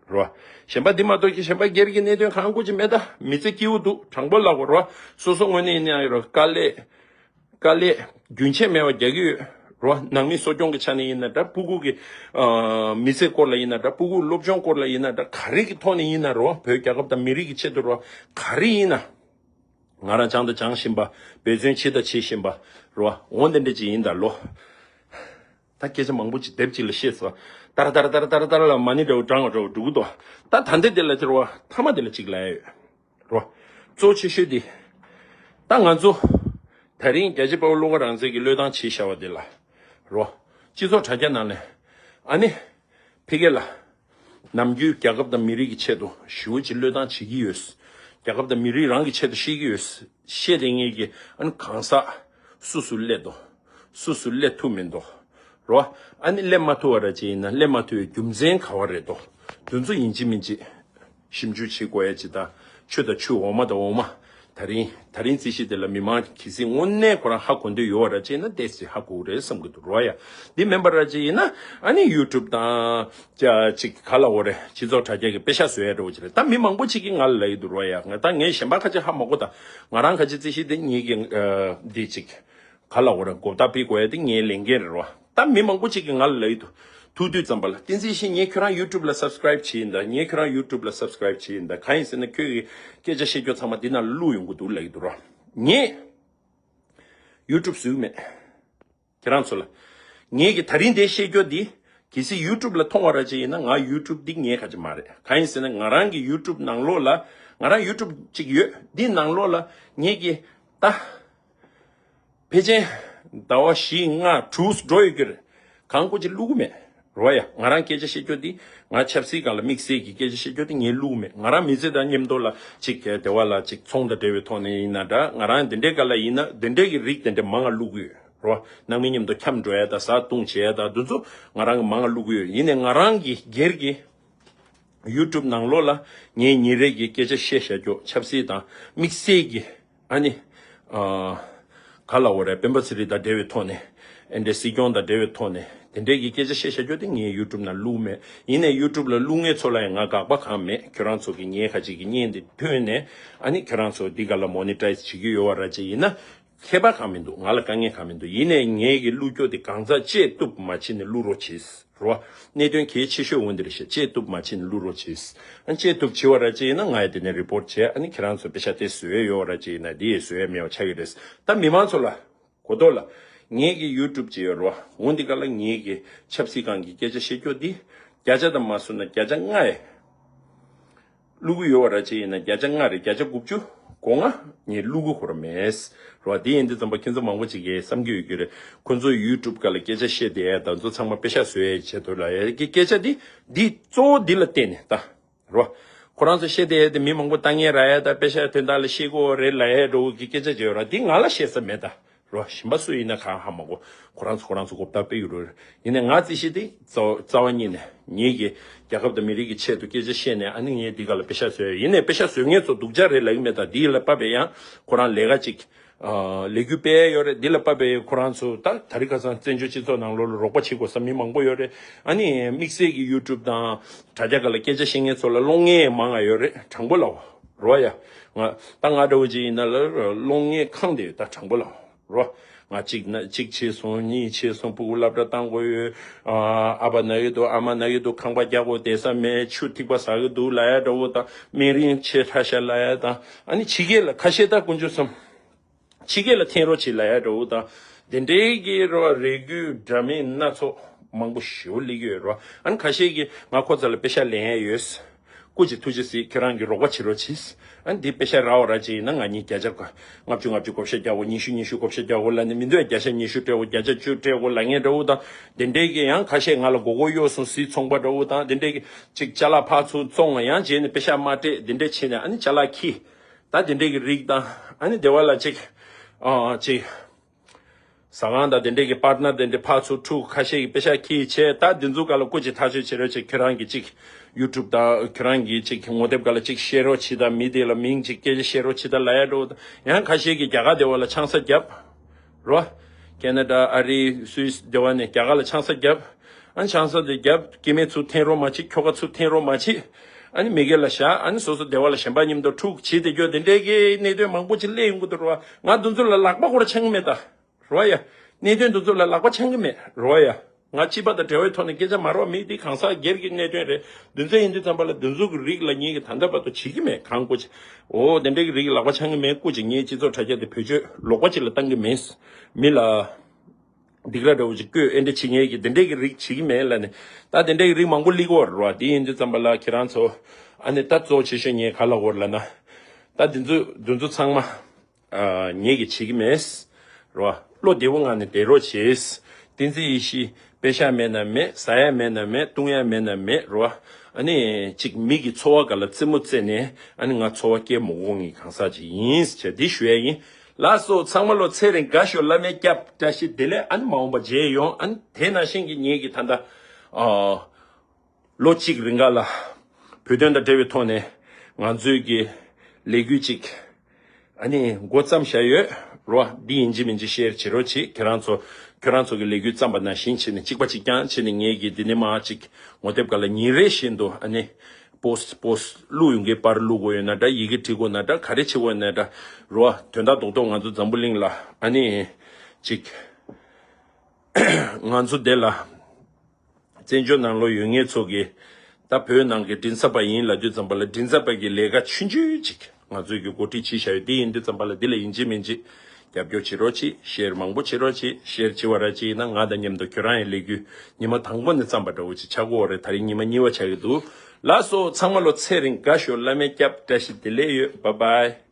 རེད་བ། གཞན་པ་འདི་མ་གཏོགས་ཀྱི་གཞན་པ་སྒེར་གྱི་གནད་དོན་གང་དགོས་ཀྱི་མེད་ད། མི་ཚེ་སྐྱིད་པོ་འདུག་དྲང་པོ་ལབ་དགོས་རེད་བ། སོ་སོ་ངོས་ནས་ཡིན་ན་ཡང་རེད། དཀའ་ལས། དཀའ་ལས་རྒྱུན་ཆད་མེད་པ་རྒྱག་གི་ཡོད་རེད་བ། ནང་མི་གསོ་སྐྱོང་གི་ཆ་ནས་ཡིན་ན་འདྲ། སྤུ་གུ་གི་མི་ཚེ་སྐོར་ལ་ཡིན་ན་འདྲ། སྤུ་གུ་སློབ་སྦྱོང་སྐོར་ལ་ཡིན་ན་འདྲ། ག་རེ་གི་ཐོག་ནས་ཡིན་ན་རེད་བ། བོད་རྒྱལ་ཁབ་དང་མི་རིགས་ཀྱི་ཆེད་དུ་རེད་བ། ག་རེ་ཡིན་ན། ང་རང་སྦྱངས་དང་སྦྱང་བཞིན་པ། འབད་བརྩོན་བྱས་དང་བྱེད་བཞིན་པ། རེད་བ། འོ་དེ་འདྲ་ཅིག་ཡིན་ད་ལོ། ད་སྐད་ཆ་མང་པོ་ཅིག་དེབ་ཅིག་ལ་བཤད་སོང་། ཏར་ཏར་ལ་མ་ཎི་འདྲ་བོ་བགྲང་བ་འདྲ་བོ་འགྲོ་གི་འདུག་ད་ད་འདི་དེ་ལ་ཅིག་རེད་བ། མཐའ་མ་དེ་ལ་ཅིག་ལབ་ཡ་ཡོད། རེད་བ། གཙོ་ཆེ་ཤོས་དེ། ད་ང་ཚོ། ད་རིང་རྒྱལ་གཅེས་དཔའ་བོ་བློ་དགའ་རང་བཙན་གྱིས་བློས་བཏང་བྱས་བཞག་པ་དེ་ལ། རེད་བ། སྤྱི་ཚོགས་དྲ་རྒྱ་ནང་ལ། ཨ་ནི། ཕ་གི་ལ། ནམ་རྒྱུན་རྒྱལ་ཁབ་དང་མི་རིགས་ཀྱི་ཆེད་དུ་ཞེ་པོ་ཅིག་བློས་བཏང་བྱེད་ཀྱི་ཡོད། རྒྱལ་ཁབ་དང་མི་རིགས་རང་གི་ཆེད་དུ་བཤད་ཀྱི་ཡོད། བཤད་དེ་ངེད་ཀྱི་ཨ་ནི་གང་ཟག་སུ་སུ་སླེབས་འདུག་སུ་སུ་སླེབས་ཐུབ་མི་འདུག་རོ། ཨ་ནི་སླེབས་མ་ཐུབ་པ་ར་ཅིག་ཡིན་ན་སླེབས་མ་ཐུབ་པའི་རྒྱུ་མཚན་ག་བ་རེད་འདུག་དེ་ཚོ་ཡིན་གཅིག་མིན་གཅིག་ཞིབ་འཇུག་བྱེད་དགོས་ཡ་ཅིག་དང་། ཆུ་དང་ཆུ་འོ་མ་དང་འོ་མ། ད་རིང་ད་རིང་རྩིས་གཞི་དེ་ལ་མི་མང་གལ་སྲིད་དངོས་གནས་ཁོ་རང་ཧ་གོ་འདོད་ཡོད་པ་ར་ཅིག་ཡིན་ན་ཏོག་ཙམ་ཧ་གོ་གི་རེད་བསམ་གི་འདུག་རོ་ཡ། འདི་མིན་པ་ར་ཅིག་ཡིན་ན་ཨ་ནི་ཡུ་ཊུབ་དང་ཅ་ཅིག་ག་ལ་འོ་རེད། སྤྱི་ཚོགས་དྲ་རྒྱ་གི་པེ་ཤག་བཟོ་ཡ་འདྲ་བོ་ཅིག་རེད། ད་མི་མང་པོ་ཅིག་གིས་ང་ལ་ལབ་ཀྱི་འདུག་རོ་ཡ། ང་ད་ངས་གཞན་པ་ཁ་ཅིག་ཧ་མ་གོ། ད་ང་རང་ཁ་ཅིག་རྩིས་གཞི་དེ་ངེད་ཀྱི་འདི་ཅིག་ག་ལ་འོ་ར་གོ་བརྡ་སྤེལ་དགོས་ཡ་དེ་ངའི་ལས་འགན་རེད་རོ། ད་མི་མང་པོ་ཅིག་གིས་ང་ལ་ལབ་ཡི་འདུག་ཐུག་དུས་ཙམ་པ་ལ། བསྟན་འཛིན་ཡེ་ཤེས་ངས་ཁྱོད་རང་YouTube་ལ་subscribe་བྱས་ཡིན་ད། ངས་ཁྱོད་རང་YouTube་ལ་subscribe་བྱས་ཡིན་ད། གང་ཡིན་ཟེར་ན་ཁྱོད་ཀྱི་སྐད་ཆ་བཤད་རྒྱུ་ཚང་མ་འདི་ནང་ལ་བླུགས་ཡོང་གི་འདུག་ལབ་ཡི་འདུག་རོ། ངས་YouTube་བཟོས་མེད། ཁྱེད་རང་ཚོ་ལ། ངས་ཀྱི་ད་རིང་འདི་བཤད་རྒྱུ་འདི། གལ་སྲིད་YouTube་ལ་མཐོང་བ་ར་ཅིག་ཡིན་ན་ང་YouTube་འདི་ངའི་ཁ་ཅིག་མ་རེད། གང་ཡིན་ཟེར་ན་ང་རང་གི་YouTube་ནང་ལོགས་ལ། ང་རང་YouTube་ཅིག་ཡོད། འདི་ནང་ལོགས་ལ་ངས་ཀྱི་ད། ཕལ་ཆེར་ཟླ་བ་བཞི་ལྔ་དྲུག་འགྲོ་ཡོད་ཀྱི་རེད། གང་བཀོད་ཅིག་བླུག་གི་མེད། རོ་ཡ། ང་རང་སྐད་ཆ་བཤད་རྒྱུ་འདི། ང་ཆབ་སྲིད་སྒང་ལ་དམིགས་བསལ་གྱི་སྐད་ཆ་བཤད་རྒྱུ་འདི་ངས་བླུག་གི་མེད། ང་རང་མི་ཚེ་དང་མཉམ་དུ་ལ་ཅིག་བདེ་བ་ལ་ཅིག་ཚོང་དང་འབྲེལ་བའི་ཐོག་ནས་ཡིན་ན་འདྲ། ང་རང་འདི་འདྲའི་སྒང་ལ་ཡིན་ན་འདི་འདྲའི་གི་རིགས་དེ་འདྲ་མང་ང་བླུག་གི་ཡོད་རོ། ནང་མི་མཉམ་དུ་འཁྱམ་འགྲོ་ཡ་དང་བཟའ་བཏུང་བྱེད་ཡ་དང་འདི་ཚོ་ང་རང་གི་མང་ང་བླུག་གི་ཡོད། ཡིན་ནའི་ང་རང་གི་སྒེར་གྱི་YouTube་ནང་ལོགས་ལ་ངའི་ཉིན་རེ་གི་སྐད་ཆ་བཤད་བཞག་རྒྱུ་ཆབ་སྲིད་དང་དམིགས་བསལ་གྱི་ཨ་ནི། ཨ། ག་ལ་འོ་རེད། སྤེན་པ་ཚེ་རིང་དང་འབྲེལ་བའི་ཐོག་ནས། ཨེ་འདྲའི་སྲིད་སྐྱོང་དང་འབྲེལ་བའི་ཐོག་ནས་དེ་འདྲའི་གི་སྐད་ཆ་བཤད་བཞག་རྒྱུ་དེ་ངའི་YouTube་ནང་བླུག་མེད། ཡིན་ནའི་YouTube་ལ་བླུག་མཁན་ཚོ་ལ་ཡང་ང་དགག་པ་གང་མེད། ཁྱོད་རང་ཚོ་གི་ངའི་ཁ་ཅིག་གི་བརྙན་དེ་ཐོན་ནས་ཨ་ནི་ཁྱོད་རང་ཚོ་འདི་ག་ལ་མོ་ནི་ཊའི་ཛི་བྱེད་ཀྱི་ཡོད་བ་ར་ཅིག་ཡིན་ན། ཁྱད་པར་གང་མི་འདུག་ང་ལ་དཀའ་ངལ་གང་མི་འདུག་ཡིན་ནའི་ངའི་གི་བླུག་རྒྱུ་དེ་གང་ཚ་བཅད་གཏུབ་མ་བྱེད་ནས་བླུག་རོགས་བྱེད། རོ། གནད་དོན་གལ་ཆེ་ཤོས་འོ་འདི་རེད་ཤག་བཅད་གཏུབ་མ་བྱེད་ནས་བླུག་རོགས་བྱེད། ཨ་བཅད་གཏུབ་བྱེད་པ་ར་ཅིག་ཡིན་ན་ང་ཡི་དེ་ནས་རི་པོར་ཊི་བྱས། ཨ་ནི་ཁྱེད་རང་ཚོ་པེ་ཤ་དེ་བཟོས་ཡོད་ར་ཅིག་ཡིན་ན་དེ་ཡི་བཟོས་མེད་པ་ཆགས་ཀྱི་རེད། ད་མི་མང་ཚོ་ལ་གོ་ཐོག་ལ་ངེད་ཀྱི་ཡུ་ཊུབ་ཅིག་ཡོད་རོ། འོ་འདི་ག་ལ་ངེད་ཀྱི་ཆབ་སྲིད་སྒང་གི་སྐད་ཆ་བཤད་རྒྱུ་འདི་བརྒྱ་ཆ་དང་མ་བཟོས་ན་བརྒྱ་ཆ་ལྔ་ཡི་བླུག་གི་ཡོད་པ་ར་ཅིག་ཡིན་ན་བརྒྱ་ཆ་ལྔ་རེད། བརྒྱ་ཆ་དགུ་བཅུ་གོ་ལྔ་ངས་བླུག་གི་ཁོ་ར་མེད་རོ། དེ་ཡིན་དུས་ཙམ་པ་ཁྱེད་ཚོ་མང་པོ་ཅིག་གིས་བསམ་གྱི་ཡོད་ཀྱི་རེད། ཁོ་ཚོ་ཡུ་ཊུབ་སྒང་ལ་སྐད་ཆ་བཤད་བསྡད་ཡ་དང་ཚོ་ཚང་མ་པེ་ཤག་བཟོ་ཡའི་ཆེད་དུ་ལབ་ཡ་གི་སྐད་ཆ་འདི་འདི་གཙོ་བོ་འདི་ལ་བརྟེན་ནས་ད་རོ། ཁོ་རང་ཚོ་བཤད་བསྡད་ཡ་དེ་མི་མང་པོ་ལྟ་ངན་རག་ཡ་དང་པེ་ཤག་དོན་དག་ལ་བཤད་དགོས་རེད་ལབ་ཡ་འདྲ་བོ་གི་སྐད་ཆ་བརྗོད་ར། འདི་ང་ལ་བཤད་ས་མེད་ད། རོ། གཞན་པ་སུ་ཡིན་ན་གང་ཧ་མ་གོ། ཁོ་རང་ཚོ་ཁོ་རང་ཚོ་གོ་བརྡ་སྤེལ་གྱི་རོ། ཡིན་ནའི་ང་རྩིས་གཞི་དེ་རྩ་བ་རྩ་བ་ཉིད་ནས་ངེད་ཀྱི་རྒྱལ་ཁབ་དང་མི་རིགས་ཀྱི་ཆེད་དུ་སྐད་ཆ་བཤད་ནས་ཨ་ནི་ངས་འདི་ག་ལ་པེ་ཤག་བཟོས་ཡོད། ཡིན་ནའི་པེ་ཤག་བཟོ་མཁན་ཚོ་སྡུག་ཅག་རེད་ལབ་ཀྱི་མེད། ད་འདི་ལ་དཔག་པའི་ཡང་ཁོ་རང་ལས་ཀ་ཅིག་ཨ་ལས་འགུལ་སྤེལ་ཡོད་རེད། འདི་ལ་དཔག་པའི་ཁོ་རང་ཚོ་ད་དེ་རིང་ཁ་སང་བཙན་བྱོལ་སྤྱི་ཚོགས་ནང་ལོགས་ལ་རོགས་པ་བྱེད་དགོས་ས་མི་མང་པོ་ཡོད་རེད། ཨ་ནི་དམིགས་བསལ་གྱི་ཡུ་ཊུབ་དང་དྲ་རྒྱ་སྒང་ལ་སྐད་ཆ་བཤད་མཁན་ཚོ་ལ་གློག་བརྙན་མང་ང་ཡོད་རེད། དྲང་པོ་ལབ་རོ་ཡ། ང་ད་ང་འདྲ་བོ་ཅིག་ཡིན་ན་ལ་གློག་བརྙན་ཁེངས་བསྡད་ཡོད་ད། དྲང་པོ་ལབ་རོ། ང་གཅིག་ན་གཅིག་བྱས་སོང་། གཉིས་བྱས་སོང་། ཕྲུ་གུ་སློབ་གྲྭ་བཏང་དགོས་ཡོད། ཨ་ཨ་ཕ་ན་གི་འདུག་ཨ་མ་ན་གི་འདུག་ཁང་པ་རྒྱག་དགོས། བསྡད་ས་མེད། ཆུ་ཐིགས་པ་ཟ་གི་འདུག་ལབ་ཡ་འདྲ་བོ་དང་། སྨན་རིན་ཆེ་ཁྲ་ཤ་ལབ་ཡ་དང་། ཨ་ནི་ཕྱི་རྒྱལ་ལ་ཁ་ཤས་ད་དཀོན་མཆོག་གསུམ། ཕྱི་རྒྱལ་ལ་འཐེན་རོགས་བྱེད་ལབ་ཡ་འདྲ་བོ་དང་། དེ་འདྲའི་གི་རོ་རེ་སྐུལ་འདྲ་མིན་སྣ་ཚོགས་མང་པོ་ཞེ་པོ་སླེབས་ཀྱི་ཡོད་རོ། ཨ་ནི་ཁ་ཤས་ཀྱིས་ང་ཁོ་ཚོ་ལ་པེ་ཤག་ལེན་ཡ་ཡོད། སྐུ་མཁྱེན་ཐུགས་རྗེ་གཟིགས། ཁྱེད་རང་གིས་རོགས་པ་བྱེད་རོགས་བྱེད། ཨ་ནི་འདི་པེ་ཤག་རག་པ་ར་ཅིག་ཡིན་ན་ང་གཉིས་བརྒྱ་ཆ་ལྔ་བཅུ་ལྔ་བཅུ་བགོ་བཤའ་རྒྱག་དགོས། ཉི་ཤུ་ཉི་ཤུ་བགོ་བཤའ་རྒྱག་དགོས་ལབ་ནས་མི་འདོད། བརྒྱ་ཆ་ཉི་ཤུ་སྤྲད་དགོས། བརྒྱ་ཆ་བཅུ་སྤྲད་དགོས་ལབ་མཁན་འདྲ་བོ་དང་། དེ་འདྲའི་གི་ཡང་ཁ་ཤས་ང་ལ་མགོ་སྐོར་གཡོག་སོང་། གཟིགས་ཚོང་པ་འདྲ་བོ་དང་། དེ་འདྲའི་གི་ཅིག་ཅ་ལག་ཕར་ཚུར་བཙོང་བ་ཡང་བྱས་ནས་པེ་ཤག་མ་སྤྲད། དེ་འདྲ་བྱས་ནས་ཨ་ནི་ཅ་ལག་ཁྱེར། ད་དེ་འདྲའི་གི་རིགས་དང་། ཨ་ནི་སྡེ་བ་ལ་ཅིག་ཨ་ཅིག་ཟ་ཁང་དང་དེ་འདྲའི་གི་པར་ཊི་ནར་དེ་འདྲའི་ཕར་ཚུར་ཕྲུ་གུ་ཁ་ཤས་ཀྱིས་པེ་ཤག་ཁྱེར་བྱས། ད་འདི་ཚོ་སྒང་ལ་སྐུ་མཁྱེན་ཐག་གཅོད་བྱེད་རོགས་བྱེད། ཁྱེད་རང་གིས་ཅིག་ཡུ་ཊུབ་དང་ཁྱེད་རང་གིས་ཅིག་ངོ་དེབ་སྒང་ལ་ཅིག་བཤད་རོགས་བྱེད་དང་། མི་དེ་ལ་མིང་ཅིག་སྐད་ཆ་བཤད་རོགས་བྱེད་དང་ལབ་ཡ་འདྲ་བོ་དང་། ཡང་ཁ་ཤས་ཀྱིས་རྒྱ་གར་སྡེ་བ་ལ་ཆང་ས་བརྒྱབ་རོ། ཁེ་ན་ཌ་ཨ་རི་སུད་སི་སྡེ་བ་ནས་རྒྱ་གར་ལ་ཆང་ས་བརྒྱབ། ཨ་ནི་ཆང་ས་དེ་བརྒྱབ། སྐྱེ་དམན་ཚུར་འཐེན་རོགས་མ་བྱེད། ཁྱོ་ག་ཚུར་འཐེན་རོགས་མ་བྱེད། ཨ་ནི་མི་སྒེར་ལ་བཞག་ཨ་ནི་སོ་སོ་སྡེ་བ་ལ་གཞན་པ་མཉམ་དུ་ཕྲུ་གུ་བྱེད་བསྡད་རྒྱུ་དེ་འདྲའི་གི་གནད་དོན་མང་པོ་ཅིག་སླེབས་ཡོང་གི་འདུག་རོ། ང་འདི་ཚོ་ལ་ལག་པ་སྐོར་འཆང་གི་མེད་ད། རོ་ཡ། གནད་དོན་འདི་ཚོ་ལ་ལག་པ་འཆང་གི་མེད་རོ་ཡ། ང་སྤྱི་པ་དང་འབྲེལ་བའི་ཐོག་ནས་སྐད་ཆ་མ་རོགས། མི་འདི་གང་ཟག་སྒེར་གྱི་གནད་དོན་རེད། འདི་ཚོ་ཡིན་དུས་ཙམ་པ་ལ་འདི་ཚོ་གི་རིགས་ལ་ངེད་ཀྱིས་ད་ལྟ་བར་དུ་བྱེད་ཀྱི་མེད། གང་སྐུ་མཁྱེན། འོ་དེ་འདྲའི་གི་རིགས་ལག་པ་འཆང་གི་མེད། སྐུ་མཁྱེན་ངས་སྤྱི་ཚོགས་དྲ་རྒྱ་དེ་བེད་སྤྱོད་ལོག་པ་ཅིག་ལ་བཏང་གི་མེད། མི་ལ་སྡིགས་ར་འདྲ་བོ་ཅིག་བསྐོས་ཨེ་འདྲ་བྱེད་མཁན་གྱི་དེ་འདྲའི་གི་རིགས་བྱེད་ཀྱི་མེད་ལབ་ནས། ད་དེ་འདྲའི་གི་རིགས་མང་པོ་སླེབས་ཀྱི་ཡོད་རེད་བ། དེ་ཡིན་དུས་ཙམ་པ་ལ་ཁྱེད་རང་ཚོ་ཨ་ནི་ད་གཙོ་ཆེ་ཤོས་ངས་ག་ལབ་དགོས་རེད་ལབ་ན། ད་འདི་ཚོ་འདི་ཚོ་ཚང་མ་ཨ་ངེད་ཀྱིས་བྱེད་ཀྱི་མེད་རེད་བ། བློ་བདེ་པོ་ངང་ནས་བསྡད་རོགས་བྱེད། བསྟན་འཛིན་ཡེ་ཤེས་པེ་ཤག་མེད་ན་མེད། ཟ་ཡ་མེད་ན་མེད། བཏུང་ཡ་མེད་ན་མེད་རེད་བ། ཨ་ནི་ཅིག་མི་གི་འཚོ་བ་སྒང་ལ་རྩེད་མོ་རྩེ་ནས་ཨ་ནི་ང་འཚོ་བ་སྐྱེལ་མི་དགོས་མཁན་གང་ཟག་ཅིག་ཡིན་ཟེར་དེ་ཞུ་ཡ་ཡིན། ལགས་སོ། ཚང་མ་ལོ་ཚེ་རིང་དགའ་ཤོག་བླ་མའི་སྐྱབས། བཀྲ་ཤིས་བདེ་ལེགས། ཨ་ནི་མ་འོངས་པ་མཇལ་ཡོང་། ཨ་ནི་དེ་ནང་བཞིན་གྱི་ངེད་ཀྱི་ད་ལྟ་ཨ་ལོ་གཅིག་རིང་ག་ལ་བོད་དོན་དང་འབྲེལ་བའི་ཐོག་ནས་ང་ཚོའི་གི་ལས་འགུལ་ཅིག་ཨ་ནི་འགོ་བརྩམས་བཞག་ཡོད་རོ། འདི་ཡིན་གཅིག་མིན་གཅིག་ཤེར་བྱེད་རོགས་བྱེད། ཁྱེད་རང་ཚོ་ཁྱོད་རང་ཚོ་གི་ལས་འགུལ་བརྩམས་པ་ནང་བཞིན་བྱས་ནས་གཅིག་པ་གཅིག་རྐྱང་བྱས་ནས་ངེད་ཀྱི་འདི་ནས་མར་ཅིག་ངོ་དེབ་སྒང་ལ་ཉིན་རེ་བཞིན་དུ་ཨ་ནི་པོ་སི་ཊི་པོ་སི་ཊི་བླུག་ཡོང་གི། པར་བླུག་དགོས་ཡོད་ན་འདྲ། ཡི་གེ་བྲིས་དགོས་ན་འདྲ། ག་རེ་བྱེད་དགོས་ན་འདྲ་རོ། དོན་དག་རྡོག་རྡོག་ང་ཚོ་འཛམ་བུ་གླིང་ལ་ཨ་ནི་ ཅིག་ང་ཚོ་དེ་ལ་བཙན་བྱོལ་ནང་ལོགས་ཡོད་མཁན་ཚོ་གིས་ད་བོད་ནང་གི་མགྲིན་ཚབ་པ་ཡིན་ལབ་དུས་ཙམ་པ་ལ་མགྲིན་ཚབ་པ་གི་ལས་ཀ་ཆུང་ཆུང་ཅིག་ང་ཚོས་གི་འགོ་ཁྲིད་བྱས་བཞག་ཡོད། དེ་ཡིན་དུས་ཙམ་པ་ལ་དེ་ལ་ཡིན་གཅིག་མིན་གཅིག་རྒྱབ་སྐྱོར་བྱེད་རོགས་གྱིས། ཤེར་མང་པོ་བྱེད་རོགས་གྱིས། ཤེར་བྱེད་པ་ར་གཅིག་ཡིན་ན་ང་དང་མཉམ་དུ་ཁྱོད་རང་ཡང་ལས་འགུལ་ཉི་མ་དང་པོ་ནས་བརྩམས་པ་འདྲ་བོ་ཅིག་ཆགས་ཀྱི་ཡོད་རེད། ད་རིང་ཉི་མ་གཉིས་པ་ཆགས་ཀྱི་འདུག་ལགས་སོ། ཚང་མ་ལོ་ཚེ་རིང་དགའ་ཤོག་བླ་མའི་སྐྱབས། བཀྲ་ཤིས་བདེ་ལེགས་ཡོད། བཱའི་བཱའི།